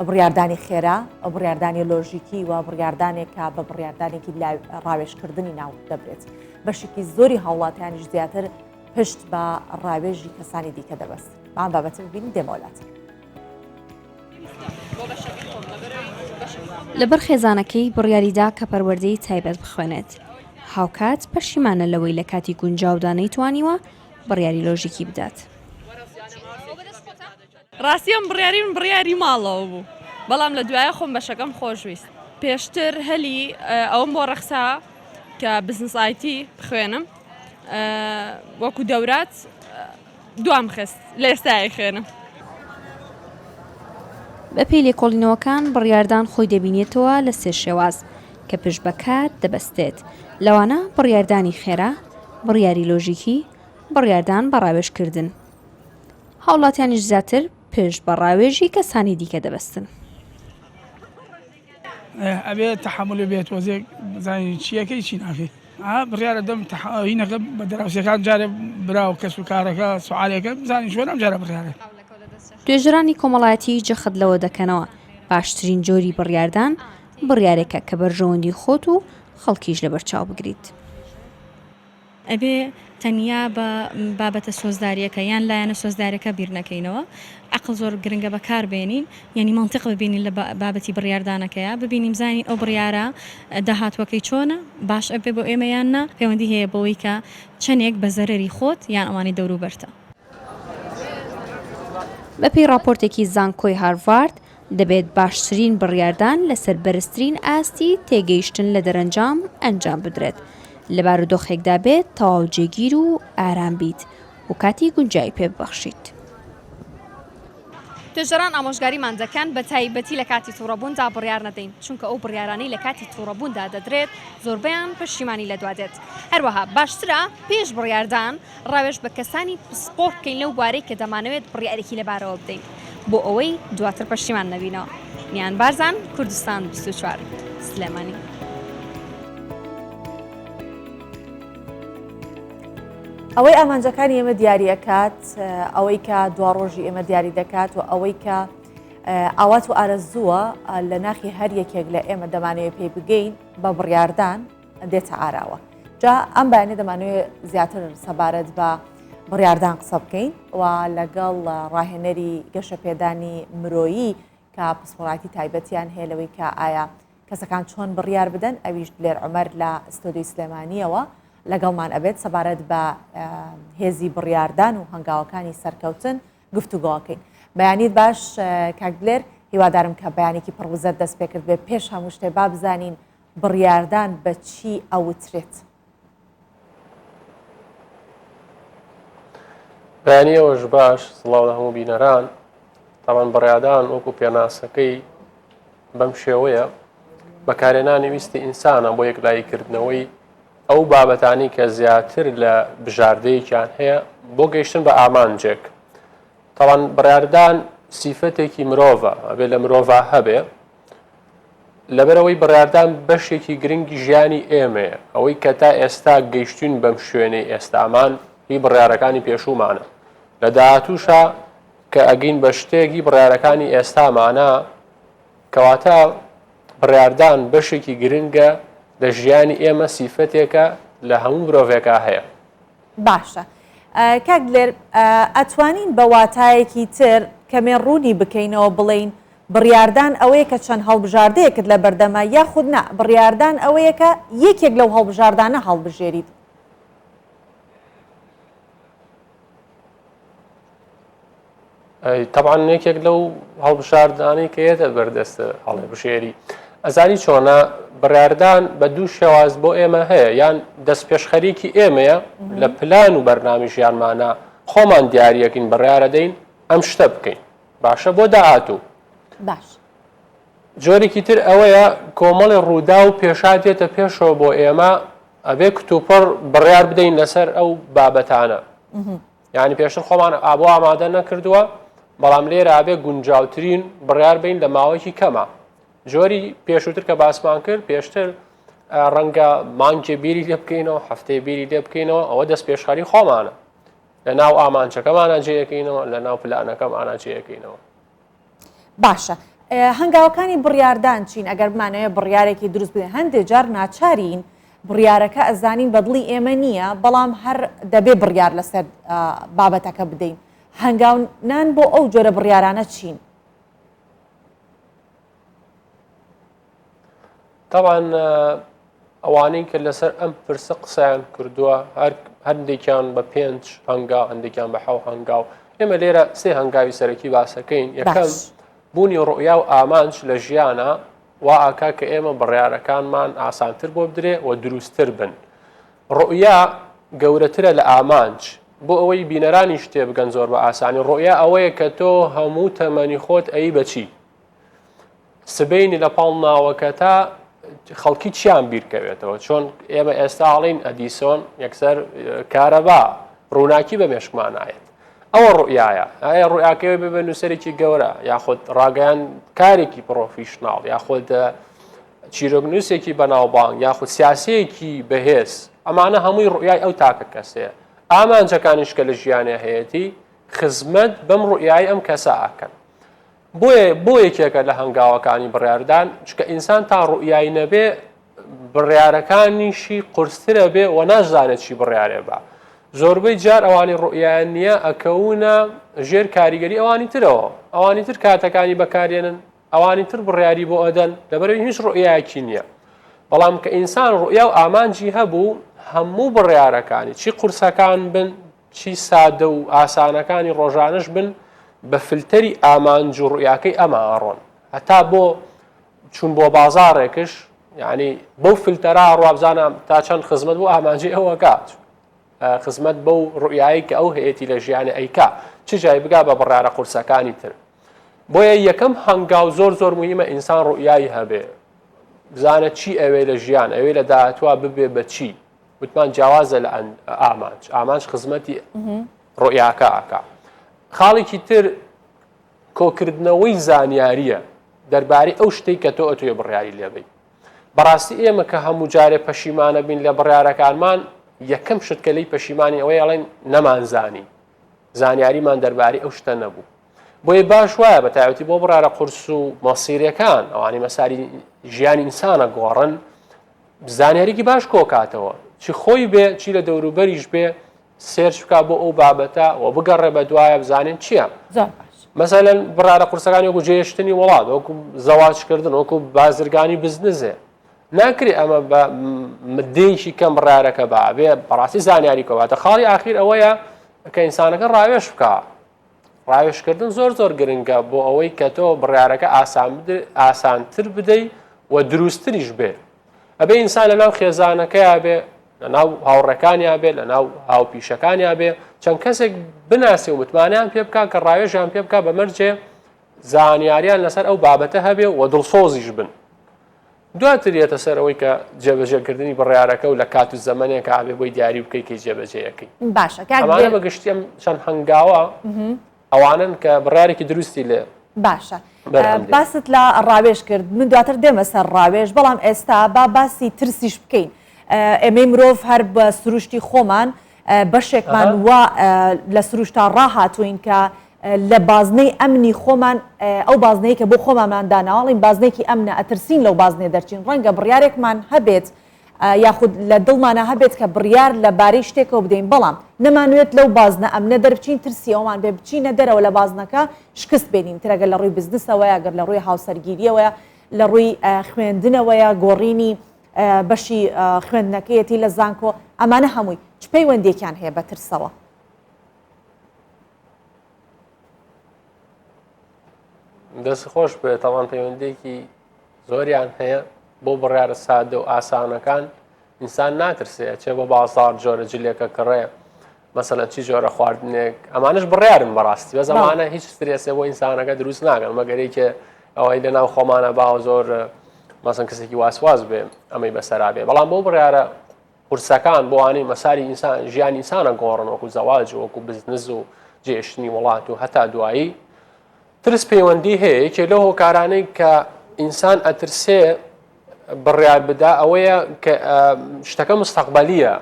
بڕیاردانی خێرا، بڕیاردانی لۆژیکی و بڕیاردانێک کە بە بڕیاردانێکی ڕاوێژکردنی ناو دەبرێت. بەشێکی زۆری هاوڵاتیانیش زیاتر پشت بە ڕاوێژی کەسانی دیکە دەبەستن. با ئەم بابەتە ببینین دێمەوە لاتان. لەبەر خێزانەکەی بڕیاریدا کە پەروەردەی تایبەت بخوێنێت، هاوکات پەشیمانە لەوەی لە کاتی گونجاودا نەیتوانیوە بڕیاری لۆژیکی بدات. ڕاستی ئەم بڕیاری من بڕیاری ماڵەوە بوو بەڵام لە دوایە خۆم بەشەکەم خۆشویست پێشتر هەلی ئەوم بۆ ڕەخسا کە بزنس IT بخوێنم وەکو دەورات دوام خست لە ئێستای خوێنم. بەپێی لێکۆڵینەوەکان بڕیاردان خۆی دەبینێتەوە لە سێ شێواز کە پشت بە کات دەبەستێت، لەوانە بڕیاردانی خێرا، بڕیاری لۆژیکی، بڕیاردان بە ڕاوێژکردن. هاوڵاتیانیش زیاتر پشت بە ڕاوێژی کەسانی دیکە دەبەستن. ئەبێ تەحەمولی بێ تۆزێک بزانین چیەکەی چی ناکەی ئا بڕیارە دەم هینەکە بە دراوسێکان جارێ برا و کەس و کارەکە سوالێکە بزانین چۆن ئەم جارە بڕیارە. توێژەرانی کۆمەڵایەتی جەخت لەوە دەکەنەوە، باشترین جۆری بڕیاردان بڕیارێکە کە بەرژەوەندی خۆت و خەڵکیش لەبەرچاو بگریت. ئەبێ تەنیا بە بابەتە سۆزداریەکە یان لایەنە سۆزدارەکە بیر نەکەینەوە، عەقڵ زۆر گرنگە بەکار بێنین یانی مەنتیق ببینین لە بابەتی بڕیاردانەکەیا ببینین بزانین ئەو بڕیارە داهاتوەکەی چۆنە باش ئەبێ بۆ ئێمە یان نا پەیوەندی هەیە بەوەی کە چەنێک بە زەرەری خۆت یان ئەوانەی دەوروبەرتە. بەپێی ڕاپۆرتێکی زانکۆی هارڤارد، دەبێت باشترین بڕیاردان لەسەر بەرزترین ئاستی تێگەیشتن لە دەرەنجام ئەنجام بدرێت، لە بارودۆخێکدا بێت تەواو جێگیر و ئارام بیت و کاتی گونجاوی پێ ببەخشیت. توێژەران ئامۆژگاریمان دەکەن بە تایبەتی لە کاتی توڕەبووندا بڕیار نەدەین، چونکە ئەو بڕیارانەی لە کاتی توڕەبووندا دەدرێت زۆربەیان پەشیمانی لەدوا دێت. هەروەها باشترە پێش بڕیاردان ڕاوێژ بە کەسانی پسپۆڕ بکەین لەو بوارەی کە دەمانەوێت بڕیارێکی لەبارەوە بدەین بۆ ئەوەی دواتر پەشیمان نەبینەوە. نیان بارزان، کوردستان 24، سلێمانی. ئەوەی ئامانجەکانی ئێمە دیاری ئەکات، ئەوەی کە دواڕۆژی ئێمە دیاری دەکات و ئەوەی کە ئاوات و ئارەزووە لە ناخی هەر یەکێک لە ئێمە دەمانەوێت پێی بگەین بە بڕیاردان دێتە ئاراوە. جا ئەم بەیانە دەمانەوێت زیاتر سەبارەت بە بڕیاردان قسە بکەین و لەگەڵ ڕاهێنەری گەشەپێدانی مرۆیی کە پسپۆڕاتی تایبەتیان هەیە لەوەی کە ئایا کەسەکان چۆن بڕیار بدەن ئەویش دلێر عومەر لە ستۆدیۆی سلێمانیەوە لەگەڵمان ئەبێت سەبارەت بە هێزی بڕیاردان و هەنگاوەکانی سەرکەوتن گفتوگۆکەین. بەیانیت باش کاک دلێر، هیوادارم کە بەیانێکی پڕ وزەت دەست پێکرد بێ. پێش هەموو شتێ با بزانین بڕیاردان بە چی ئەوترێت؟ بەیانی ئەوەش باش، سڵاو لە هەموو بینەران. تاوان بڕیادان وەکو پێناسەکەی بەم شێوەیە، بەکارهێنانی ویستی ئینسانە بۆ یەکلاییکردنەوەی ئەو بابەتانەی کە زیاتر لە بژاردەیەکیان هەیە بۆ گەیشتن بە ئامانجێک. تاوان بڕیاردان سیفەتێکی مرۆڤە، ئەبێ لە مرۆڤا هەبێ. لەبەرئەوەی بڕیاردان بەشێکی گرنگی ژیانی ئێمەیە، ئەوەی کە تا ئێستا گەیشتوین بەم شوێنەی ئێستامان هی بڕیارەکانی پێشوومانە. لە داهاتووشا کە ئەگەین بە شتێک هی بڕیارەکانی ئێستامانە، کەواتە بڕیاردان بەشێکی گرنگە لە ژیانی ئێمە، سیفەتێکە لە هەموو مرۆڤێکا هەیە. باشە کاک دلێر ئەتوانین بە واتایەکی تر کەمێ ڕوونی بکەینەوە بڵێین بڕیاردان ئەوەیە کە چەند هەڵبژاردەیەکت لە بەردەمە یاخود نا بڕیاردان ئەوەیە کە یەکێک لەو هەڵبژاردانە هەڵبژێریت؟ تەبعەن یەکێک لەو هەڵبژاردانەی کە یەتە بەردەست هەڵێبژێری ئەزانی چۆنە بڕاردان بە دوو شێواز بۆ ئێمە هەیە یان دەست پێشخەریکی ئێمەیە لە پلان و بەرنامی ژیانمانە خۆمان دیارەکەین بڕیارەدەین ئەم شتە بکەین باشە بۆ داهاتوو باش جۆرێکی تر ئەوەیە کۆمەڵی ڕوودا و پێشات دێتە پێشەوە بۆ ئێمە ئەبێ کتوپڕ بڕیار بدەین لەسەر ئەو بابەتانە یانی پێشتر خۆمان ئابۆ ئامادە نەکردووە بەڵام لێرە ئەبێ گونجاوترین بڕیار بین لە ماوەیەکی کەمە جۆری پێشووتر کە باسمان کرد پێشتر ڕەنگە مانگێ بیری لێ بکەینەوە هەفتەیە بیری لێ بکەینەوە ئەوە دەست پێشخەری خۆمانە لە ناو ئامانجەکەمانە جێەکەینەوە لە ناو پلانەکەمانە جێەکەینەوە باشە هەنگاوەکانی بڕیاردان چین ئەگەر بمانەوێت بڕیارێکی دروست بدەین هەندێک جار ناچارین بڕیارەکە ئەزانین بە دڵی ئێمە نییە بەڵام هەر دەبێ بڕیار لەسەر بابەتەکە بدەین هەنگاونان بۆ ئەو جۆرە بڕیارانە چین؟ تاوان ئەوانەی کە لەسەر ئەم پرسە قسەیان کردووە هەر هەندێکیان بە پێنج هەنگاو هەندێکیان بە حەو هەنگاو ئێمە لێرە سێ هەنگاوی سەرەکی باسەکەین یەکەم بوونی ڕوئیا و ئامانج لە ژیانە وا ئاکا کە ئێمە بڕیارەکانمان ئاسانتر بۆ بدرێ و دروستتر بن ڕوئیا گەورەترە لە ئامانج بۆ ئەوەی بینەرانیش تێبگەن زۆر بە ئاسانی ڕوئیا ئەوەیە کە تۆ هەموو تەمەنی خۆت ئەی بەچی سبەینی لە پاڵ ناوەکەتا خەڵکی چیان بیرکەوێتەوە چۆن ئێمە ئێستا ئاڵین ئەدیسۆن یەکسەر کارەبا ڕووناکی بە مێشکمان نایەت ئەوە ڕوئایە ئایا ڕوئاکەوە بێ بە نووسەرێکی گەورە یاخود ڕاگەیان کارێکی پرۆفیشناڵ یاخود چیرۆکنووسێکی بەناوبانگ یاخود سیاسەیەکی بەهێز ئەمانە هەمووی ڕوئای ئەو تاکە کەسەیە ئامانجەکانیش کە لە ژیانێ هەیەی خزمەت بەم ڕوئای ئەم کەسە ئاکەن بۆیە بۆ یەکێکە لە هەنگاوەکانی بڕیاردان چکە ئینسان تا ڕوئیای نەبێ بڕیارەکانیشی قورسترە بێ و ناشزانێت چی بڕیارێ بە زۆربەی جار ئەوانی ڕوئیان نییە ئەکەونە ژێر کاریگەری ئەوانی ترەوە ئەوانی تر کاتەکانی بەکارێنن ئەوانی تر بڕیاری بۆ ئەدەن لەبەرەوەی هیچ ڕوئیایەکی نییە بەڵام کە ئینسان ڕوئیا و ئامانجی هەبوو هەموو بڕیارەکانی چی قورسەکان بن چی سادە و ئاسانەکانی ڕۆژانەش بن بە فلتەری ئامانج و ڕوئیاکەی ئەمە ئەڕۆن هەتا بۆ چون بۆ بازاڕێکش یعنی بەو فلتەرا ڕوابزانە تا چەند خزمەت بۆ ئامانجی ئەوەکات خزمەت بەو ڕوئیایی کە ئەو هەیەی لە ژیانی ئەیکا چ جای بگا بە بڕارە قورسەکانی تر. بۆیە یەکەم هەنگاو زۆر زۆر مهمە ئینسان ڕوئیای هەبێ بزانە چی ئەوێ لە ژیان ئەوێ لە داهاتوە ببێ بە چی وتمان جیاوازە لە ئامانج ئامانج خزمەتی ڕۆیاکە ئاکا خاڵێکی تر کۆکردنەوەی زانیاریە دەربارەی ئەو شتێک کە تۆ ئەتوێ بڕیاری لێبی بەڕاستی ئێمە کە هەموو جارێ پەشیمانە بین لە بڕیارەکانمان یەکەم شت کە لی پەشیمانی ئەوەی ئەڵێن نەمانزانی زانیاریمان دەربارەی ئەو شتە نەبوو بۆیە باش وایە بە تایبەتی بۆ بڕارە قورس و مەسیرەکان ئەوانی مەساری ژیانی ئینسانە گۆڕن زانیاریکی باش کۆکاتەوە چی خۆی بێ چی لە دەوروبەریش بێ search بکە بۆ ئەو بابەتە و بگەڕێ بە دوایە بزانین چییە مەسەلەن بڕارە قورسەکانی وەکو جێهێشتنی وڵات وەکو زەواجکردن وەکو بازرگانی بزنزێ ناکرێ ئەمە بە مدەیەکی کەم بڕارەکە بە بێ بەڕاستی زانیاری کەواتە خاڵی ئاخیر ئەوەیە کە ئینسانەکە ڕاوێژ بکە ڕاوێژکردن زۆر زۆر گرنگە بۆ ئەوەی کە تۆ بڕیارەکە ئاسانتر بدەی و دروستتریش بێ ئەبێ ئینسان لەناو خێزانەکەیا بێ لەناو هاوڕێکانیا بێ لەناو هاوپیشەکانیا بێ چەند کەسێک بناسێ و متمانیان پێ بکا کە ڕاوێژیان پێ بکا بە مەرجێ زانیاریان لەسەر ئەو بابەتە هەبێ و دڵسۆزیش بن دواتر یەتە سەر ئەوەی کە جێبەجێکردنی بڕیارەکە و لە کات و زەمەنێک ئابێ بۆی دیاری بکەی کەی جێبەجێیەکەی باشە کاک ئەمانە بە گشتی ئەم چەند هەنگاوە ئەوانن کە بڕیارێکی دروستی لێ باشە باست لە ڕاوێژ کرد من دواتر دێمە سەر ڕاوێژ بەڵام ئێستا با باسی ترسیش بکەین ئێمەی مرۆڤ هەر بە سروشتی خۆمان بەشێکمان وا لە سروشتا ڕاهاتووین کە لە بازنەی ئەمنی خۆمان ئەو بازنەی کە بۆ خۆمانمان داناوەڵین بازنێکی ئەمنە ئەترسین لەو بازنێ دەرچین ڕەنگە بڕیارێکمان هەبێت یاخود لە دڵمانە هەبێت کە بڕیار لە بارەی شتێکەوە بدەین بەڵام نەمانوێت لەو بازنە ئەمنە دەربچین ترسی ئەومان بێ بچینە دەرەوە لە بازنەکە شکست بێنین ترەگە لە ڕووی بزنسەوەیە گەر لە ڕووی هاوسەرگیریەوەیە لە ڕووی خوێندنەوەیە گۆڕینی بەشی خوێندنەکەیەتی لە زانکۆ، ئەمانە هەمووی چ پەیوەندیەکیان هەیە بە ترسەوە؟ دەست خۆش بێ تاوان پەیوەندێکی زۆریان هەیە بۆ بڕیارە سادە و ئاسانەکان ئینسان ناترسێ ئەچێ بۆ بازاڕ جۆرە جلێکە کڕێ مەسەلەن چی جۆرە خواردنێک ئەمانش بڕیارن بەڕاستی بەس ئەمانە هیچ سترێسێ بۆ ئینسانەکە دروست ناکەن مەگەر یەکێ ئەوەی لە ناو خۆمانە باوە زۆر مەسەن کەسێکی واسواز بێ ئەمەی بەسەرا بێ بەڵام بۆ بڕیارە قورسەکان بۆوانەی مەساری ئینسان ژیانی ئینسانە گۆڕن وەکو زەواج وەکو بزنز و جێشتنی وڵات و هەتا دوایی ترس پەیوەندی هەیە یەکێ لەو هۆکارانەی کە ئینسان ئەترسێ بڕیار بدا ئەوەیە کە شتەکە مستەقبلیە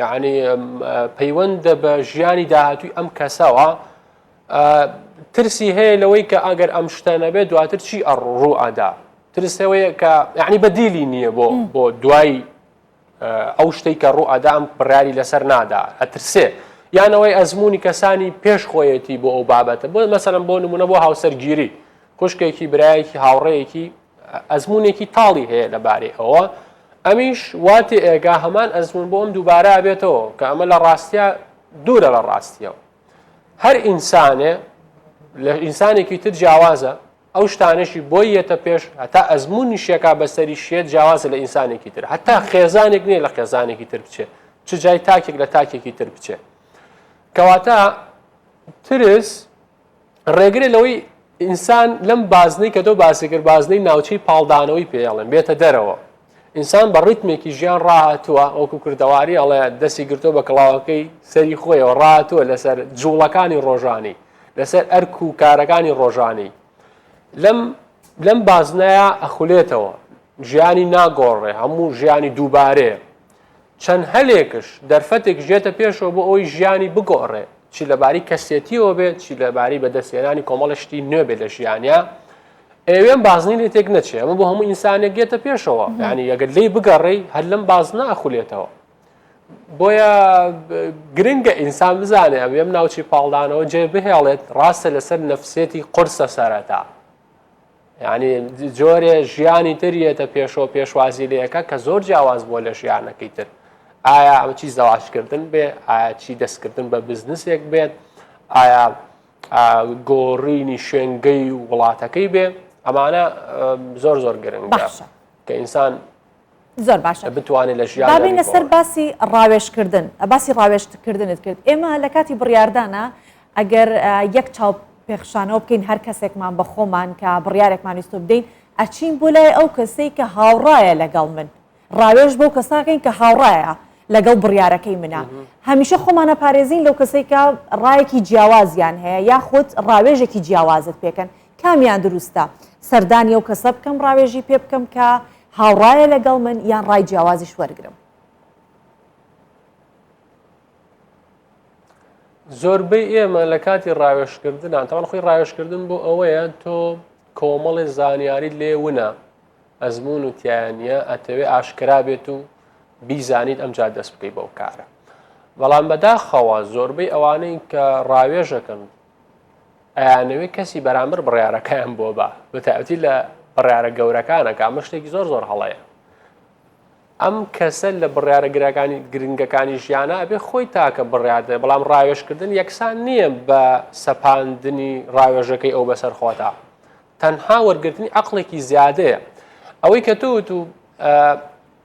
یعنی پەیوەندە بە ژیانی داهاتووی ئەم کەسەوە ترسی هەیە لەوەی کە ئەگەر ئەم شتە نەبێت دواتر چی ئەڕوو ئەدا ترسەوەیە کە یعنی بەدیلی نییە بۆ بۆ دوای ئەو شتەی کە ڕوو ئەدا ئەم بڕیاری لەسەر نادا ئەترسێ یانەوەی ئەزمموی کەسانی پێش خۆیەتی بۆ ئەو بابەتە بۆ مەسەلەن بۆ نمونە بۆ هاوسەرگیری خوشکێکی برایەکی هاوڕێیەکی ئەزمونێکی تاڵی هەیە لەبارەی ئەوە ئەمیش واتی ئێگا هەمان ئەزمون بۆ ئەم دووبارە بێتەوە کە ئەمە لە ڕاستە دوورە لە ڕاستیەوە هەر ئینسانێ لە ئینسانێکی تر جیاوازە ئەو شتانەشی بۆی یەتە پێش هەتا ئەزموونیشیەکا بەسەری شێت جیاوازە لە ئینسانێکی تر هەتا خێزانێک نییە لە خێزانێکی تر بچێ چ جای تاکێک لە تاکێکی تر بچێ کەواتە ترس ڕێگرە لەوەی ئینسان لەم بازنەی کە تۆ باسی کرد بازنەی ناوچەی پاڵدانەوەی پێڵێن بێتە دەرەوە ئینسان بە ڕیتمێکی ژیان ڕاهاتووە وەکو کوردەواری ئەڵێ دەستی گرتووە بە کڵاوەکەی سەری خۆیەوە ڕاهاتووە لەسەر جوڵەکانی ڕۆژانی لەسەر ئەرک و کارەکانی ڕۆژانی لەم لەم بازنەیە ئەخولێتەوە ژیانی ناگۆڕێ هەموو ژیانی دووبارەیە چەند هەلێکش دەرفەتێک ژێتە پێشەوە بۆ ئەوەی ژیانی بگۆڕێ چی لەباری کەسێتیەوە بێت چی لەباری بەدەستهێنانی کۆمەڵە شتی نوێ بێت لە ژیانیا ئەوێم بازنەی لێ تێک نەچێ ئەمە بۆ هەموو ئینسانێک یەتە پێشەوە یعنی ئەگەر لێی بگەڕێی هەر لەم بازنە ئەخولێتەوە بۆیە گرنگە ئینسان بزانێ ئەم ناوچەی پاڵدانەوە جێ بهێڵێت ڕاستە لەسەر نەفسێتی قورسە سەرەتا یعنی جۆرێ ژیانی تر یەتە پێشەوە پێشوازی لەکە کە زۆر جیاواز بووە لە ژیانەکەی تر ئایا ئەمە چی زەواجکردن بێ ئایا چی دەستکردن بە بزنسێک بێت ئایا گۆڕینی شوێنگەی و وڵاتەکەی بێ ئەمانە زۆر زۆر گرنگە باشە کە ئینسان زۆر باشە بتوانێت لە ژیان بابینە سەر باسی ڕاوێژکردن باسی ڕاوێژکردنت کرد ئێمە لە کاتی بڕیاردانە ئەگەر یەک چاو. پێخشانەوە بکەین هەر کەسێکمان بە خۆمان کە بڕیارێکمان ویستوە بدەین ئەچین بۆ لای ئەو کەسەی کە هاوڕایە لەگەڵ من ڕاوێژ بەو کەساکەین کە هاوڕایە لەگەڵ بڕیارەکەی منە هەمیشە خۆمانە پارێزین لەو کەسەی کە ڕایەکی جیاوازیان هەیە یاخود ڕاوێژێکی جیاوازت پێکەن کامیان دروستە سەردانی ئەو کەسە بکەم ڕاوێژی پێ بکەم کە هاوڕایە لەگەڵ من یان ڕای جیاوازیش وەرگرم؟ زۆربەی ئێمە لە کاتی ڕاوێژکردنان تاوان خۆی ڕاوێژکردن بۆ ئەوەیە تۆ کۆمەڵی زانیاری لێ ونە ئەزمون و تیانە ئەتەوێ ئاشکرا بێت و بیزانیت ئەمجا دەست بکەی بەو کارە بەڵام بەداخەوە زۆربەی ئەوانەی کە ڕاوێژەکەن ئەیانەوێ کەسی بەرامبەر بڕیارەکەیان بۆ با بەتایبەتی لە بڕیارە گەورەکانە کە ئەمە شتێکی زۆر زۆر هەڵەیە ئەم کەسە لە بڕیارە گرەکانی گرنگەکانی ژیانە ئەبێ خۆی تاکە بڕیار دەێت بەڵام ڕاوێژکردن یەکسان نییە بە سەپاندنی ڕاوێژەکەی ئەو بەسەر خۆتا تەنها وەرگرتنی عقلێکی زیادەیە ئەوەی کە تۆ و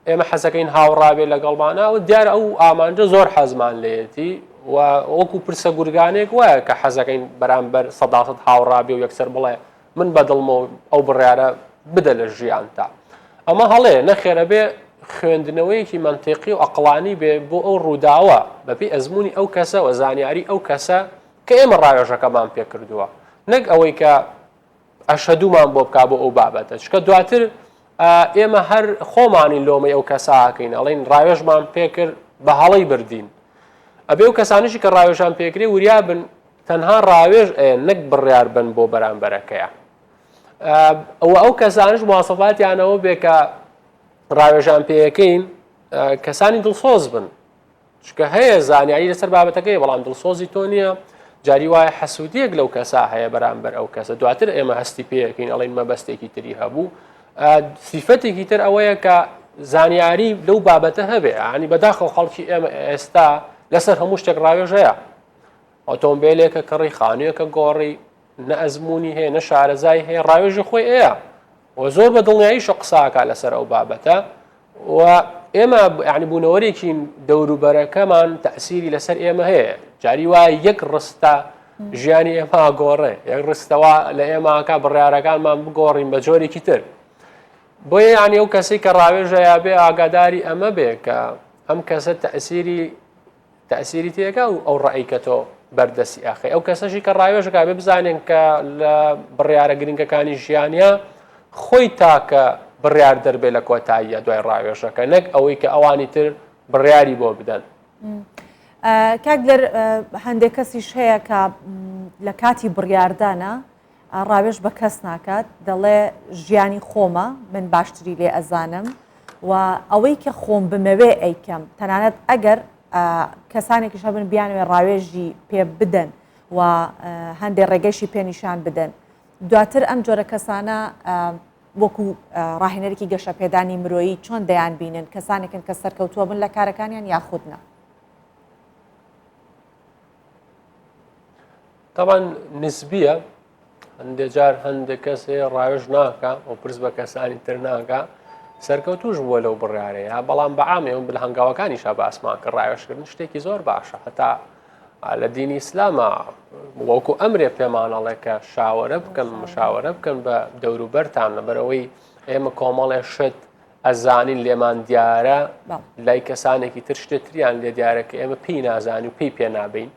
ئێمە حەزەکەین هاوڕا بێ لەگەڵمانا و دیارە ئەو ئامانجە زۆر حەزمان لێیەتی و وەکو پرسە گورگانێک وایە کە حەزەکەین بەرامبەر سەداسەد هاوڕا بێ و یەکسەر بڵێ من بەدڵمە و ئەو بڕیارە بدە لە ژیانتا ئەمە هەڵەیە نەخێرە بێ خوێندنەوەیەکی مەنتیقی و ئەقڵانی بێ بۆ ئەو ڕووداوە بەپێی ئەزمموی ئەو کەسە و زانیاری ئەو کەسە کە ئێمە ڕاوێژەکەمان پێ کردووە نەک ئەوەی کە ئەشهەدومان بۆ بکا بۆ ئەو بابەتە چکە دواتر ئێمە هەر خۆمانین لۆمەی ئەو کەساکەین ئەڵین ڕاوێژمان پێکرد بە هەڵەی بردین ئەبێ و کەسانیشی کە ڕاوێژان پێکرێ وریا بن تەنها ڕاوێژ ئەیەن نەک بڕیار بن بۆ بەرامبەرەکەیان ئەوە ئەو کەسانش مواسەفاتیانەوە بێ کە ڕاوێژان پێەکەین کەسانی دڵسۆز بن چونکە هەیە زانیاری لەسەر بابەتەکەی بەڵام دڵسۆزی تۆ نییە جاری وایە حەسوودیەک لەو کەسا هەیە بەرامبەر ئەو کەسە دواتر ئێمە هەستی پێیەکەین ئەڵین مەبەستێکی تری هەبوو سیفەتێکی تر ئەوەیە کە زانیاری لەو بابەتە هەبێ ینی بەداخەوە خەڵکی ئێمە ئێستا لەسەر هەموو شتێک ڕاوێژەیە ئۆتۆمبیلێکە کڕی خانوویەکە گۆڕی نە ئەزمموی هەیە نە شارەزای هەیە ڕاوێژی خۆی ئەیە و زۆر بە دڵنیاییشە قساکە لەسەر ئەو بابەتە و ئێمە یعنی بوونەوەرێکین دەوروبەرەکەمان تەسیری لەسەر ئێمە هەیە جاری وایە یەک ڕستە ژیانی ئێمە گۆڕێ یەک ڕستەوە لە ئێماکە بڕیارەکانمان بگۆڕین بە جۆرێکی تر بۆیە یعنی ئەو کەسێک کە ڕاوێژەیە بێ ئاگاداری ئەمە بێ کە ئەم کەسە تەسیری تەئسیری تێکا و ئەو ڕەئی کە تۆ بەردەستی ئاخەی ئەو کەسەشی کە ڕاوێژەکە بێ بزانێن کە لە بڕیارە گرنگەکانی ژیانە خۆی تاکە بڕیار دەربێ لە کۆتاییە دوای ڕاوێژەکە نەک ئەوەی کە ئەوانی تر بڕیاری بۆ بدەن. کاک دلێر هەندێک کەسیش هەیە کە لە کاتی بڕیاردانە ڕاوێژ بە کەس ناکات دەڵێ ژیانی خۆمە من باشتری لێ ئەزانم و ئەوەی کە خۆم بمەوێ ئەیکەم تەنانەت ئەگەر کەسانێکیش هەبن بیانەوێ ڕاوێژی پێ بدەن و هەندێک ڕێگەشی پێ نیشان بدەن دواتر ئەم جۆرە کەسانە وەکو ڕاهێنەرێکی گەشەپێدانی مرۆیی چۆن دەیان بینن کەسانێکن کە سەرکەوتووە بن لە کارەکانیان یاخود نا؟ تاوان نسبیە هەندێک جار هەندێک کەس هەیە ڕاوێژ ناکە و پرس بە کەسانی تر ناکە سەرکەوتوش بووە لەو بڕیارەیە بەڵام بەعام ئێمە بل هەنگاوەکانیشا باسمان کە ڕاوێژکردن شتێکی زۆر باشە هەتا لە دینی ئیسلامە وەکو ئەمرێ پێمانەڵێ کە شاوەرە بکەن مشاوەرە بکەن بە دەوروبەرتان لەبەرەوەی ئێمە کۆمەڵێ شت ئەزانین لێمان دیارە لای کەسانێکی تر شتێ تریان لێ دیارە کە ئێمە پێی نازانین و پێی پێ نابین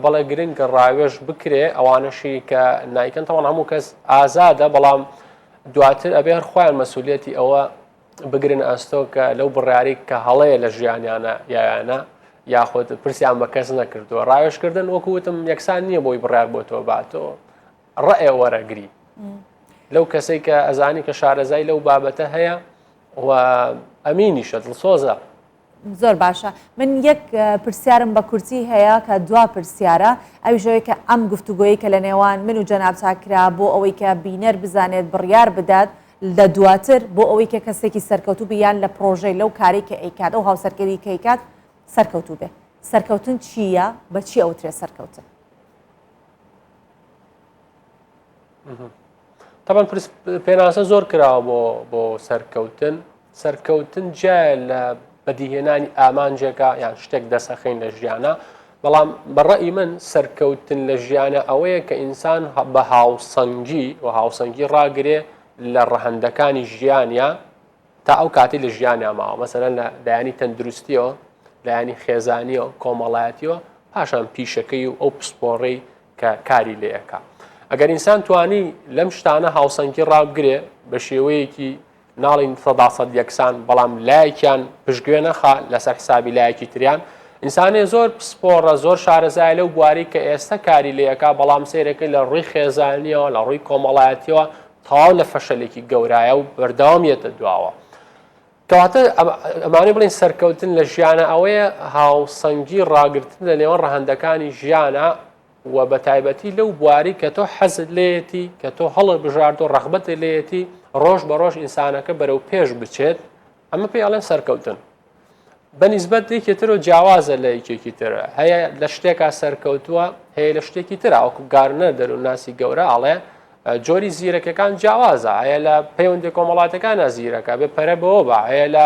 بەڵێ گرنگە ڕاوێژ بکرێ ئەوانەشی کە نایکەن تەوان هەموو کەس ئازادە بەڵام دواتر ئەبێ هەر خۆیان مەسوولەتی ئەوە بگرن ئەستۆ کە لەو بڕیاری کە هەڵەیە لە ژیانیانە یایانە یاخود پرسیان بە کەس نەکردووە ڕاوێژکردن وەکو وتم یەکسان نییە بۆی بڕیار بۆ تۆ باتەوە ڕەئێ وەرەگری لەو کەسەی کە ئەزانی کە شارەزای لەو بابەتە هەیە و ئەمینیشە دڵسۆزە. زۆر باشە من یەک پرسیارم بە کورتی هەیە کە دوا پرسیارە ئەویش ئەوەی کە ئەم گفتوگۆیەی کە لە نێوان من و جەنابتا کرا بۆ ئەوەی کە بینەر بزانێت بڕیار بدات لە دواتر بۆ ئەوەی کە کەسێکی سەرکەوتوو بی یان لە پرۆژەی لەو کارەی کە ئەیکات ئەو هاوسەرگەری کە ئەیکات سەرکەوتوو بێ سەرکەوتن چییە بە چی ئەوترێ سەرکەوتن؟ تەبعەن پرس پێناسە زۆر کراوە بۆ بۆ سەرکەوتن سەرکەوتن جیایە لە بەدیهێنانی ئامانجێکە یان شتێک دەسەخین لە ژیانە. بەڵام بە ڕەئی من سەرکەوتن لە ژیانە ئەوەیە کە ئینسان بە هاوسەنگی و هاوسەنگی ڕاگرێ لە ڕەهەندەکانی ژیانیا تا ئەو کاتی لە ژیانیا ماوە مەسەلەن لە لایەنی تەندروستیەوە لایەنی خێزانیەوە کۆمەڵایەتیەوە پاشان پیشەکەی و ئەو پسپۆڕەی کە کاری لێ ئەکا ئەگەر ئینسان توانی لەم شتانە هاوسەنگی ڕابگرێ بە شێوەیەکی ناڵین سەدا سەد یەکسان بەڵام لایەکیان پشتگوێ نەخا لەسەر حسابی لایەکی تریان ئینسانێ زۆر پسپۆڕە زۆر شارەزای لەو بواری کە ئێستا کاری لەکە بەڵام سیرەکەی لە ڕووی خێزانیەوە لە ڕووی کۆمەڵایەتیەوە تەواو لە فەشەلێکی گەورایە و بەردەوام یەتە دواوە کەواتە ئەمانە بڵین سەرکەوتن لە ژیانە ئەوەیە هاوسەنگی ڕاگرتن لە نێوان ڕەهەندەکانی ژیانە و بە تایبەتی لەو بواری کە تۆ حەزت لێیەتی کە تۆ هەڵت بژاردو ڕەغبەتت لێیەتی ڕۆژ بە ڕۆژ ئینسانەکە بەرەو پێش بچێت ئەمە پێی ئەڵێن سەرکەوتن بە نیسبەت یەکێ تر و جیاوازە لە یەکێکی تر هەیە لە شتێکا سەرکەوتووە هەیە لە شتێکی تر وەکو گارنەر دەروونناسی گەورە ئەڵێ جۆری زیرەکەکان جیاوازە هەیە لە پەیوەندی کۆمەڵاتەکانە زیرەکە بێ پەرە بەوە بە هەیە لە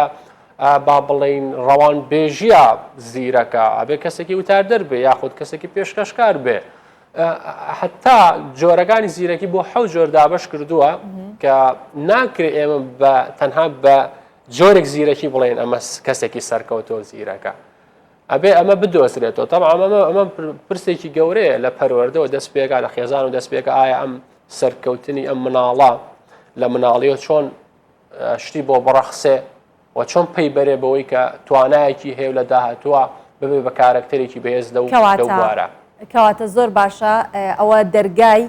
با بڵێین ڕەوانبێژیە زیرەکە ئەبێ کەسێکی وتاردەر بێ یاخود کەسێکی پێشکەشکار بێ حتا جۆرەکانی زیرەکی بۆ حەو جۆر دابش کردووە کە ناکرێ ئێمە بە تەنها بە جۆرێک زیرەکی بڵێن ئەمە کەسێکی سەرکەوتۆ زیرەکە ئەبێ ئەمە بدۆزرێتەوە تەبعا ئەمە ئەمە پرسێکی گەورەیە لە پەروەردەوە دەست پێکا لە خێزان و دەست پێکە ئایا ئەم سەرکەوتنی ئەم مناڵە لە مناڵیەوە چۆن شتی بۆ بڕەخسێ و چۆن پەی بەرێ بەوەی کە توانایەکی هەیە و لە داهاتووە ببێ بە کارەکتەرێکی بەهێز لەو لەو بوارە. کەواتە زۆر باشە ئەوە دەرگای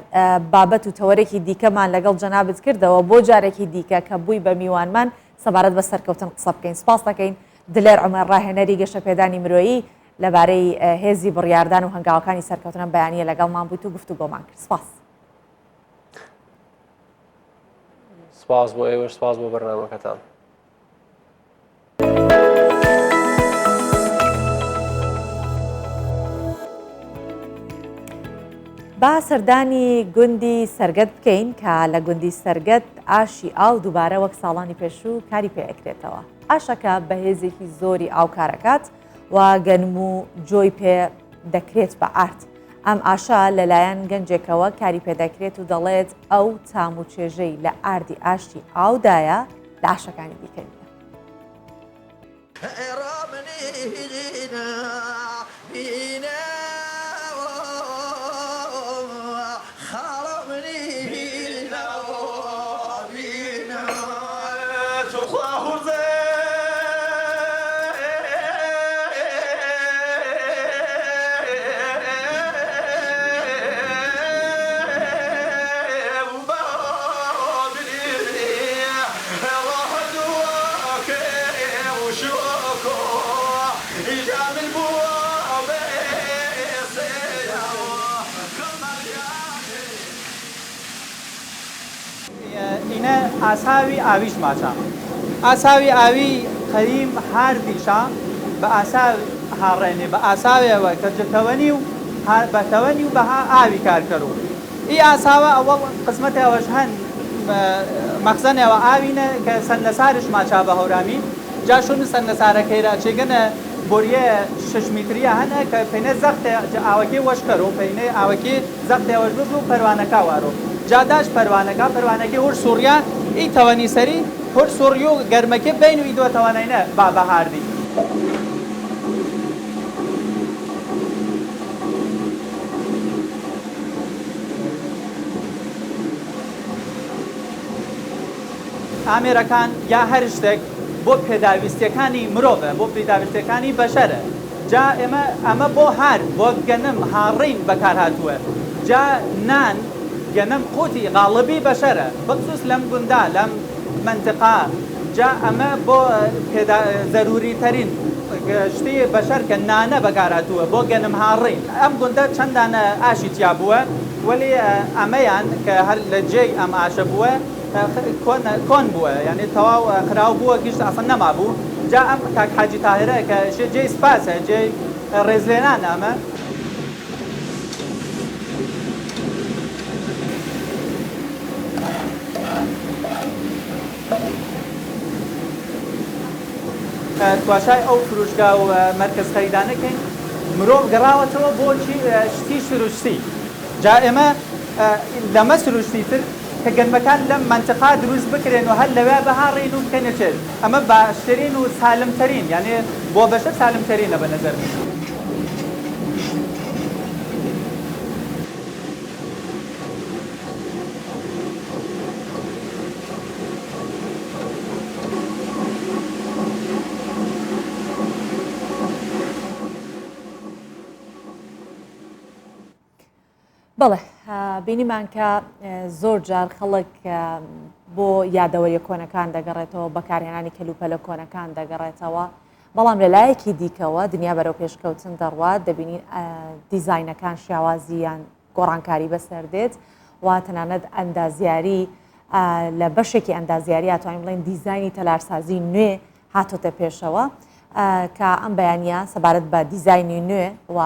بابەت و تەوەرێکی دیکەمان لەگەڵ جەنابت کردەوە بۆ جارێکی دیکە کە بووی بە میوانمان سەبارەت بە سەرکەوتن قسە بکەین سپاس دەکەین دلێر عومەر ڕاهێنەری گەشەپێدانی مرۆیی لەبارەی هێزی بڕیاردان و هەنگاوەکانی سەرکەوتن ئەم بەیانییە لەگەڵمان بوویت و گفتوگۆمان کرد سپاس. سپاس بۆ ئێوەش سپاس بۆ بەرنامەکەتان. با سەردانی گوندی سەرگەت بکەین کە لە گوندی سەرگەت ئاشی ئاو دووبارە وەک ساڵانی پێشوو کاری پێ ئەکرێتەوە. ئاشەکە بە هێزێکی زۆری ئاو کارەکات و گەنم و جۆی پێ دەکرێت بە ئارد. ئەم ئاشە لەلایەن گەنجێکەوە کاری پێدەکرێت و دەڵێت ئەو تام و چێژەی لە ئاردی ئاشی ئاودایە لە ئاشەکانی دیکە نییە. ئینە ئاساوی ئاویش ماچە. ئاساوی ئاوی قەریم هاردیشە بە ئاساو هاڕێنێ بە ئاساوێوە کە جە تەوەنی و ها بە تەوەنی و بە ها ئاوی کار کەرو ئی ئاساوە ئەوەڵ قسمەتێوەش هەن مەخزەنێوە ئاوینە کە سەنگەسارش ماچا بە هەورامی جا شوون سەنگەسارەکەیرە ئەچێگەنە بۆریێ شش میتریە هەنە کە پەینە زەختێ جە ئاوەکێ وەش کەرو پەینەی ئاوەکێ زەختێ وەش ببرو و پەروانەکا وارو جا داش پەروانەکا پەروانەکێ هور سوڕیا ئی تەوەنی سەری هور سوڕیو گەرمەکێ بەین و ئی دو تەوەنەینە با بەهاردی. ئامێرەکان یا هەر شتێک بۆ پێداویستیەکانی مرۆڤە، بۆ پیداویستیەکانی بەشەرە، جا ئێمە ئەمە بۆ هار، بۆ گەنم هاڕین بەکار هاتووە، جا نان، گەنم قوتی غاڵبی بەشەرە، بخسوس لەم گوندا، لەم مەنتقە، جا ئەمە بۆ پێدا زەروری تەرین شتی بەشەر کە نانە بەکار هاتووە بۆ گەنم هاڕین. ئەم گوندە چەند دانە ئاشی تیا بووە، وەلی ئەمەیان کە هەر لە جێی ئەم ئاشە بووە، کۆن کۆن بووە یانی تەواو خراو بووە گشت ئەسڵەن نەمابوو جا ئەم کاک حاجی تاهرە کە شێ جێی سپاسە جێی ڕێزلێنانە ئەمە. تواشای ئەو فروشگا و مەرکەز خەریدانە کەین. مرۆڤ گەڕاوەتەوە بۆ شتی سروشتی جا ئێمە لەمە سروشتی تر کە گەنمەکان لەم مەنتقا دروست بکرێن و هەر لەوێ بهاڕین و بکەینە چێشت ئەمە باشترین و سالمترین یانێ بۆ بەشەر سالمترینە بە نەزەر من. بەڵێ بینیمان کە زۆر جار خەڵک بۆ یادەوەریە کۆنەکان دەگەڕێتەوە بەکارهێنانی کەلوپەلە کۆنەکان دەگەڕێتەوە بەڵام لە لایەکی دیکەوە دنیا بەرەو پێشکەوتن دەڕوات دەبینین دیزینەکان شیاوازیان گۆڕانکاری بەسەر دێت و تەنانەت ئەندازیاری لە بەشێکی ئەندازیاری ئەتوانین بڵێن دیزایانی تەلارسازی نوێ هاتۆتە پێشەوە کە ئەم بەیانە سەبارەت بە دیزایانی نوێ و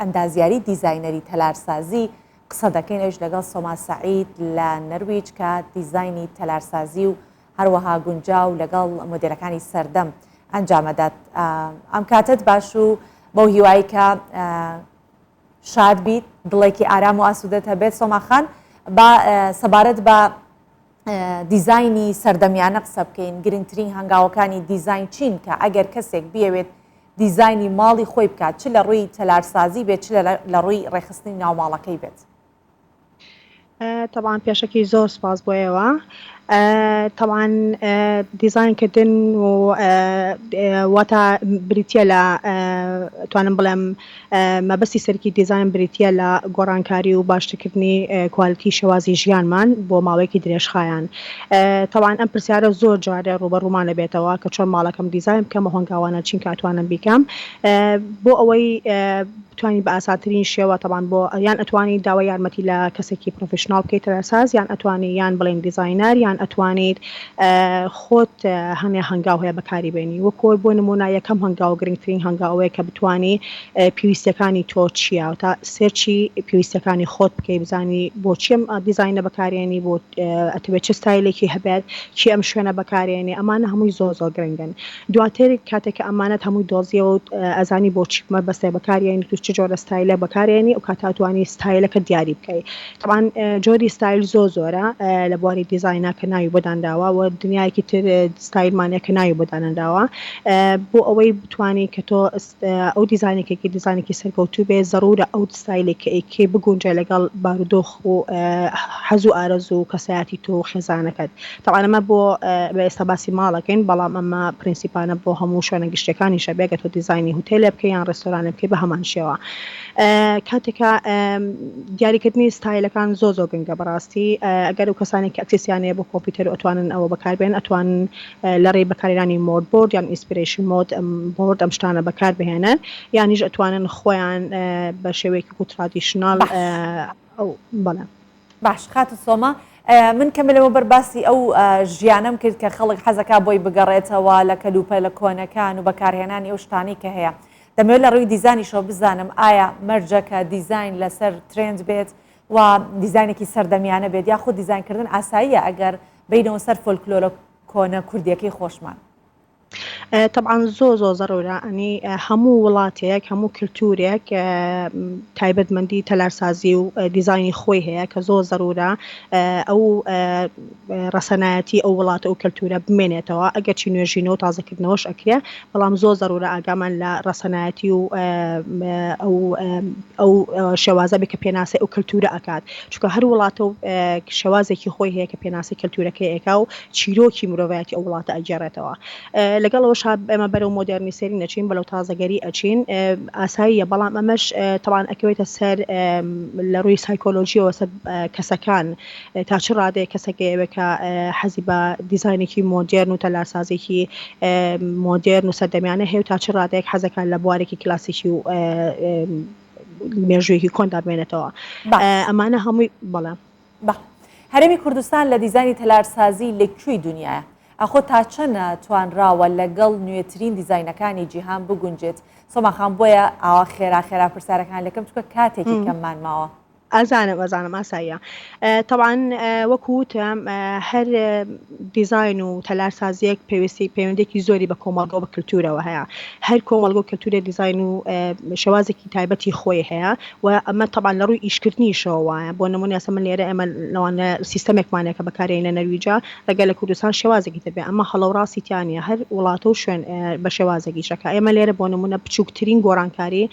ئەندازیاری دیزاینەری تەلارسازی قسە دەکەین ئەوش لەگەڵ سۆما سەعید لە نەرویج کە دیزایانی تەلارسازی و هەروەها گونجاو لەگەڵ مۆدێلەکانی سەردەم ئەنجامەدات ئەم کاتت باش و بەو هیوایی کە شاد بیت دڵێکی ئارام و ئاسوودەت هەبێت سۆما خان با سەبارەت بە دیزاینی سەردەمیانە قسە بکەین گرنگترین هەنگاوەکانی دیزاین چین کە ئەگەر کەسێک بیەوێت دیزاینی ماڵی خۆی بکات چ لە ڕووی تەلارسازی بێت چ لە ڕووی ڕێکخستنی ناوماڵەکەی بێت. تەبعەن پێشەکی زۆر سوپاس بۆ ئێوە تەبعەن دیزاین کردن و واتە بریتیە لە توانم بڵێم مەبەستی سەرەکی دیزاین بریتیە لە گۆڕانکاری و باشترکردنی کوالیتی شێوازی ژیانمان بۆ ماوەیەکی درێژخایەن تەبعەن ئەم پرسیارە زۆر جار ڕووبەڕوومان ئەبێتەوە کە چۆن ماڵەکەم دیزاین بکەم و هەنگاوانە چین کە ئەتوانم بیکەم بۆ ئەوەی بتوانی بە ئاسانترین شێوە تەبان بۆ یان ئەتوانی داوای یارمەتی لە کەسێکی professional بکەیت تەلارساز یان ئەتوانی یان بڵێین دیزاینەر یان ئەتوانیت خۆت هەنێ هەنگاو هەیە بەکاری بێنی وەکۆ بۆ نمونە یەکەم هەنگاو گرنگترین هەنگاو ئەوەیە کە بتوانی پێویستیەکانی تۆ چییە تا search ی پێویستیەکانی خۆت بکەی بزانی بۆچی ئەم دیزاینە بەکارێنی بۆ ئەتەوێت چ ستایلێکی هەبێت چی ئەم شوێنە بەکارێنی ئەمانە هەمووی زۆر زۆر گرنگن دواتر کاتێک کە ئەمانەت هەمووی دۆزیەوە و ئەزانی بۆ چی مەبەستێ بەکاریێنیت و چ جۆرە ستایلێک بەکارێنی ئەو کاتە ئەتوانی ستایلەکە دیاری بکەی تەبعەن جۆری ستایل زۆر زۆرە لە بواری دیزاینا کە ناوی بۆ دانراوە و دنیایەکی تر ستایلمان هەیە کە ناوی بۆ دانەنراوە بۆ ئەوەی بتوانی کە تۆ ئەو دیزاینێکێکی دیزاینێکی سەرکەوتوو بێ زەرورە ئەو ستایلێک کە ئەیکەی بگونجێ لەگەڵ بارودۆخ و حەز و ئارەزوو و کەسایەتی تۆ و خێزانەکەت تەبعەن ئەمە بۆ بە ئێستا باسی ماڵەکەین بەڵام ئەمە پرینسیپانە بۆ هەموو شوێنە گشتیەکانیشە بێ گەر تۆ دیزاینی هوتێلێ بکەی یان ڕێستۆرانێ بکەی بە هەمان شێوە کاتێکە دیاریکردنی ستایلەکان زۆر زۆر گرنگە بەڕاستی ئەگەر و کەسانێک کە access یان هەیە بۆ کۆمپیوتەر و ئەتوانن ئەوە بەکاربێن ئەتوانن لە ڕێی بەکارهێنانی mood board یان inspiration mood board ئەم شتانە بەکاربهێنن یانیش ئەتوانن خۆیان بە شێوەیەکی کو traditional ئەو بەڵێ. باش خاتوو سۆما من کەمێ لەمەوبەر باسی ئەو ژیانەم کرد کە خەڵک حەزەکا بۆی بگەڕێتەوە لە کەلوپەلە کۆنەکان و بەکارهێنانی ئەو شتانەی کە هەیە دەمەوێت لە ڕووی دیزانیشەوە بزانم ئایا مەرجە کە دیزاین لەسەر trend بێت و دیزاینێکی سەردەمیانە بێت یاخود دیزاینکردن ئاساییە ئەگەر بینەوە سەر فۆلکلۆرە کۆنە کوردیەکەی خۆشمان. تەبعەن زۆر زۆر زەرورە ئەنی هەموو وڵاتێک هەموو کلتورێک تایبەتمەندی تەلارسازی و دیزاینی خۆی هەیە کە زۆر زەرورە ئەو ڕەسەنایەتی ئەو وڵاتە و کەلتورە بمێنێتەوە ئەگەرچی نوێژینەوە و تازەکردنەوەش ئەکرێ بەڵام زۆر زەرورە ئاگامان لە ڕەسەنایەتی و ئەو ئەو شێوازە بێ کە پێناسەی ئەو کەلتورە ئەکات چونکە هەر وڵاتە و شێوازێکی خۆی هەیە کە پێناسەی کەلتورەکەی ئەکا و چیرۆکی مرۆڤایەتی ئەو وڵاتە ئەگێڕێتەوە. لەگەڵ ئەوەشا ئێمە بەرەو مۆدێرنیسێری نەچین، بەرەو تازەگەری ئەچین، ئاساییە، بەڵام ئەمەش تەبعەن ئەکەوێتە سەر لە ڕووی سایکۆلۆژییەوە سەر کەسەکان تا چ ڕادەیەک کەسێک ئەیەوێت کە حەزی بە دیزاینێکی مۆدێرن و تەلارسازێکی مۆدێرن و سەردەمیانە هەیە و تا چ ڕادەیەک حەزەکات لە بوارێکی کلاسیکی و مێژوویەکی کۆندا بمێنێتەوە. ئەمانە هەمووی بەڵێ. بەڵێ. هەرێمی کوردستان لە دیزاینی تەلارسازی لە کوێی دونیایە؟ ئاخۆ تا چەند توانراوە لەگەڵ نوێترین دیزاینەکانی جیهان بگونجێت؟ سۆما خان بۆیە ئاوا خێرا خێرا پرسیارەکان لەکەم چونکە کاتێکی کەممان ماوە. ئەزانم ئەزانم ئاساییە تەبعەن وەکو وتم هەر دیزاین و تەلارسازیەک پێویستی پەیوەندێکی زۆری بە کۆمەڵگە و بە کللتورەوە هەیە هەر کۆمەڵگە و کللتورە دیزاین و شێوازێکی تایبەتی خۆی هەیە و ئەمە تەبعەن لە ڕووی ئیشکردنیشەوە وایە بۆ نمونە ئێستا من لێرە ئێمە لەوانە سیستەمێکمانە کە بەکارێنە نەرویجا ڕێگە لە کوردستان شێوازێکی تر بێ ئەمە هەڵە و ڕاستی تیا نییە هەر وڵاتە و شوێن بە شێوازێک ئیشەکە ئێمە لێرە بۆ نمونە بچووکترین گۆڕانکاری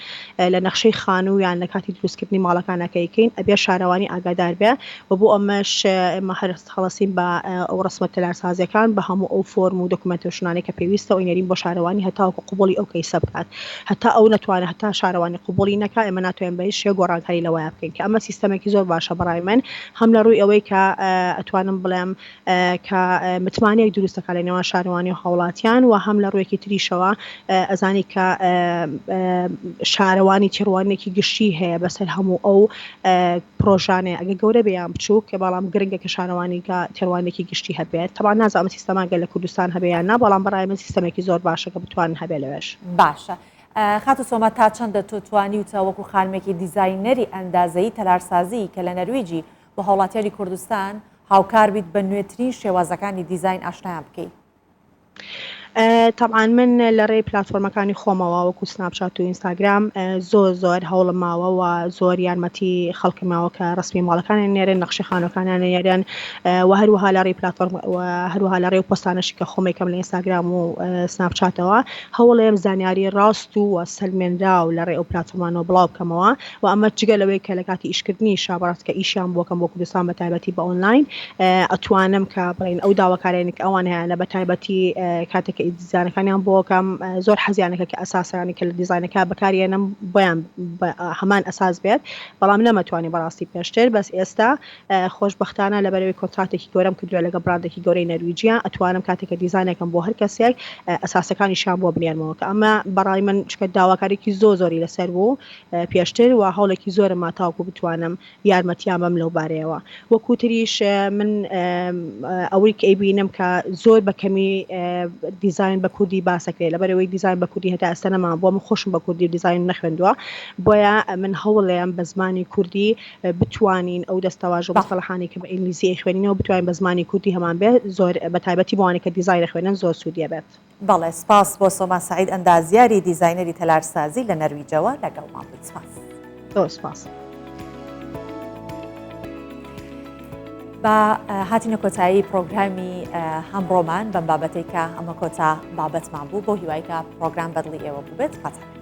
لە نەخشەی خانوو یان لە کاتی دروستکردنی ماڵەکانا کە ئەیکەین ئەبێ شارەوانی ئاگادار بێ و بۆ ئەمەش ئێمە هەر هەڵەسین بە ئەو ڕەسمە تەلارسازیەکان بە هەموو ئەو فۆرم و دۆکومێنتەشنانەی کە پێویستە و ئەینێرین بۆ شارەوانی هەتاوەکو قبوڵی ئەو کەیسە بکات هەتا ئەو نەتوانێ هەتا شارەوانی قبوڵی نەکا ئێمە ناتوانین بە هیچ شێوەیەک گۆڕانکاری لەوەیا بکەین کە ئەمە سیستەمێکی زۆر باشە بەڕای من هەم لە ڕووی ئەوەی کە ئەتوانم بڵێم کە متمانەیەک دروست دەکات لە نێوان شارەوانی و هاوڵاتیان و هەم لە ڕوویەکی تریشەوە ئەزانی کە شارەوانی تێڕوانینێکی گشتی هەیە بەسەر هەموو ئەو پرۆژانەیە ئەگە گەورە بێ یان بچووک بەڵام گرنگە کە شارەوانی کە تێڕوانینێکی گشتی هەبێت تەبعەن نازانم سیستەمە گەر لە کوردستان هەبێ یان نا بەڵام بەڕای من سیستەمێکی زۆر باشە کە بتوانن هەبێ لەوێش. باشە خاتوو سۆما تا چەندە تۆ توانیوتە وەکو خانمێکی دیزاینەری ئەندازەیی تەلارسازی کە لە نەرویجی بۆ هاوڵاتیانی کوردستان هاوکار بیت بە نوێترین شێوازەکانی دیزاین ئاشنایان بکەی؟ تەبعەن من لە ڕێی پلاتفۆرمەکانی خۆمەوە وەکو سناپچات و ئینستاگرام زۆر زۆر هەوڵم ماوە و زۆر یارمەتی خەڵکم ماوە کە ڕسمی ماڵەکانیان نێرن نەخشی خانوەکانیان نێرن و هەروەها لە ڕێی پلاتفۆرم و هەروەها لە ڕێی پۆستانەشی کە خۆمێکم لە ئینستاگرام و سناپچاتەوە هەوڵێم زانیاری ڕاست و سەلمێنراو لە ڕێی ئەو پلاتفۆرمانەوە بڵاو بکەمەوە و ئەمە جگە لەوەی کە لە کاتی ئیشکردنیشا بەڕاست کە ئیشیان بۆکەم بۆ کوردستان بە تایبەتی بە ئۆنلاین ئەتوانم کە بڵێین ئەو داواکاریانەی کە ئەوان هەیانە بە تایبەتی کاتێک کە دیزانەکانیان بۆکەم زۆر حەزیانەکە کە ئەساسانی کە لە دیزانەکە بەکاریێنم بۆیان هەمان ئەساس بێت بەڵام نەمەتوانی بەڕاستی پێشتر بەس ئێستا خۆشبەختانە لەبەرئەوەی کۆنتراتێکی گەورەم کردووە لەگەڵ براندێکی گەورەی نەرویجیە ئەتوانم کاتێک کە دیزانێکم بۆ هەر کەسێک ئەساسەکانیشیان بۆ بنێرمەوە کە ئەمە بەڕای من چونکە داواکاریکی زۆر زۆری لەسەر بوو پێشتر و هەوڵێکی زۆرم ما تاوەکو بتوانم یارمەتیان بەم لەو بارەیەوە وەکو تریش من ئەوەی کە ئەیبینم کە زۆر بە کەمی دیزاین بە کوردی باسەکرێت لەبەرئەوەی دیزاین بە کوردی هەتا ئێستا نەما بووە من خۆشم بە کوردی دیزاین نەخوێندووە بۆیە من هەوڵێم بە زمانی کوردی بتوانین ئەو دەستەواژە و مستەڵەحانەی کە بە ئینگلیزی ئەیخوێنینەوە بتوانین بە زمانی کوردی هەمان بێت زۆر بە تایبەتی بۆ ئەوانەی کە دیزاین ئەخوێنن زۆر سوودی ئەبێت. بەڵێ سپاس بۆ سۆما سەعید ئەندازیاری دیزاینەری تەلارسازی لە نەرویجەوە لەگەڵمان بوویت سپاس. زۆر سپاس. با هاتینە کۆتایی پرۆگرامی ئەمڕۆمان بەم بابەتێک کە ئەمە کۆتا بابەتمان بوو بۆ هیوای کە پرۆگرام بەدڵی ئێوە بووبێت خواتان.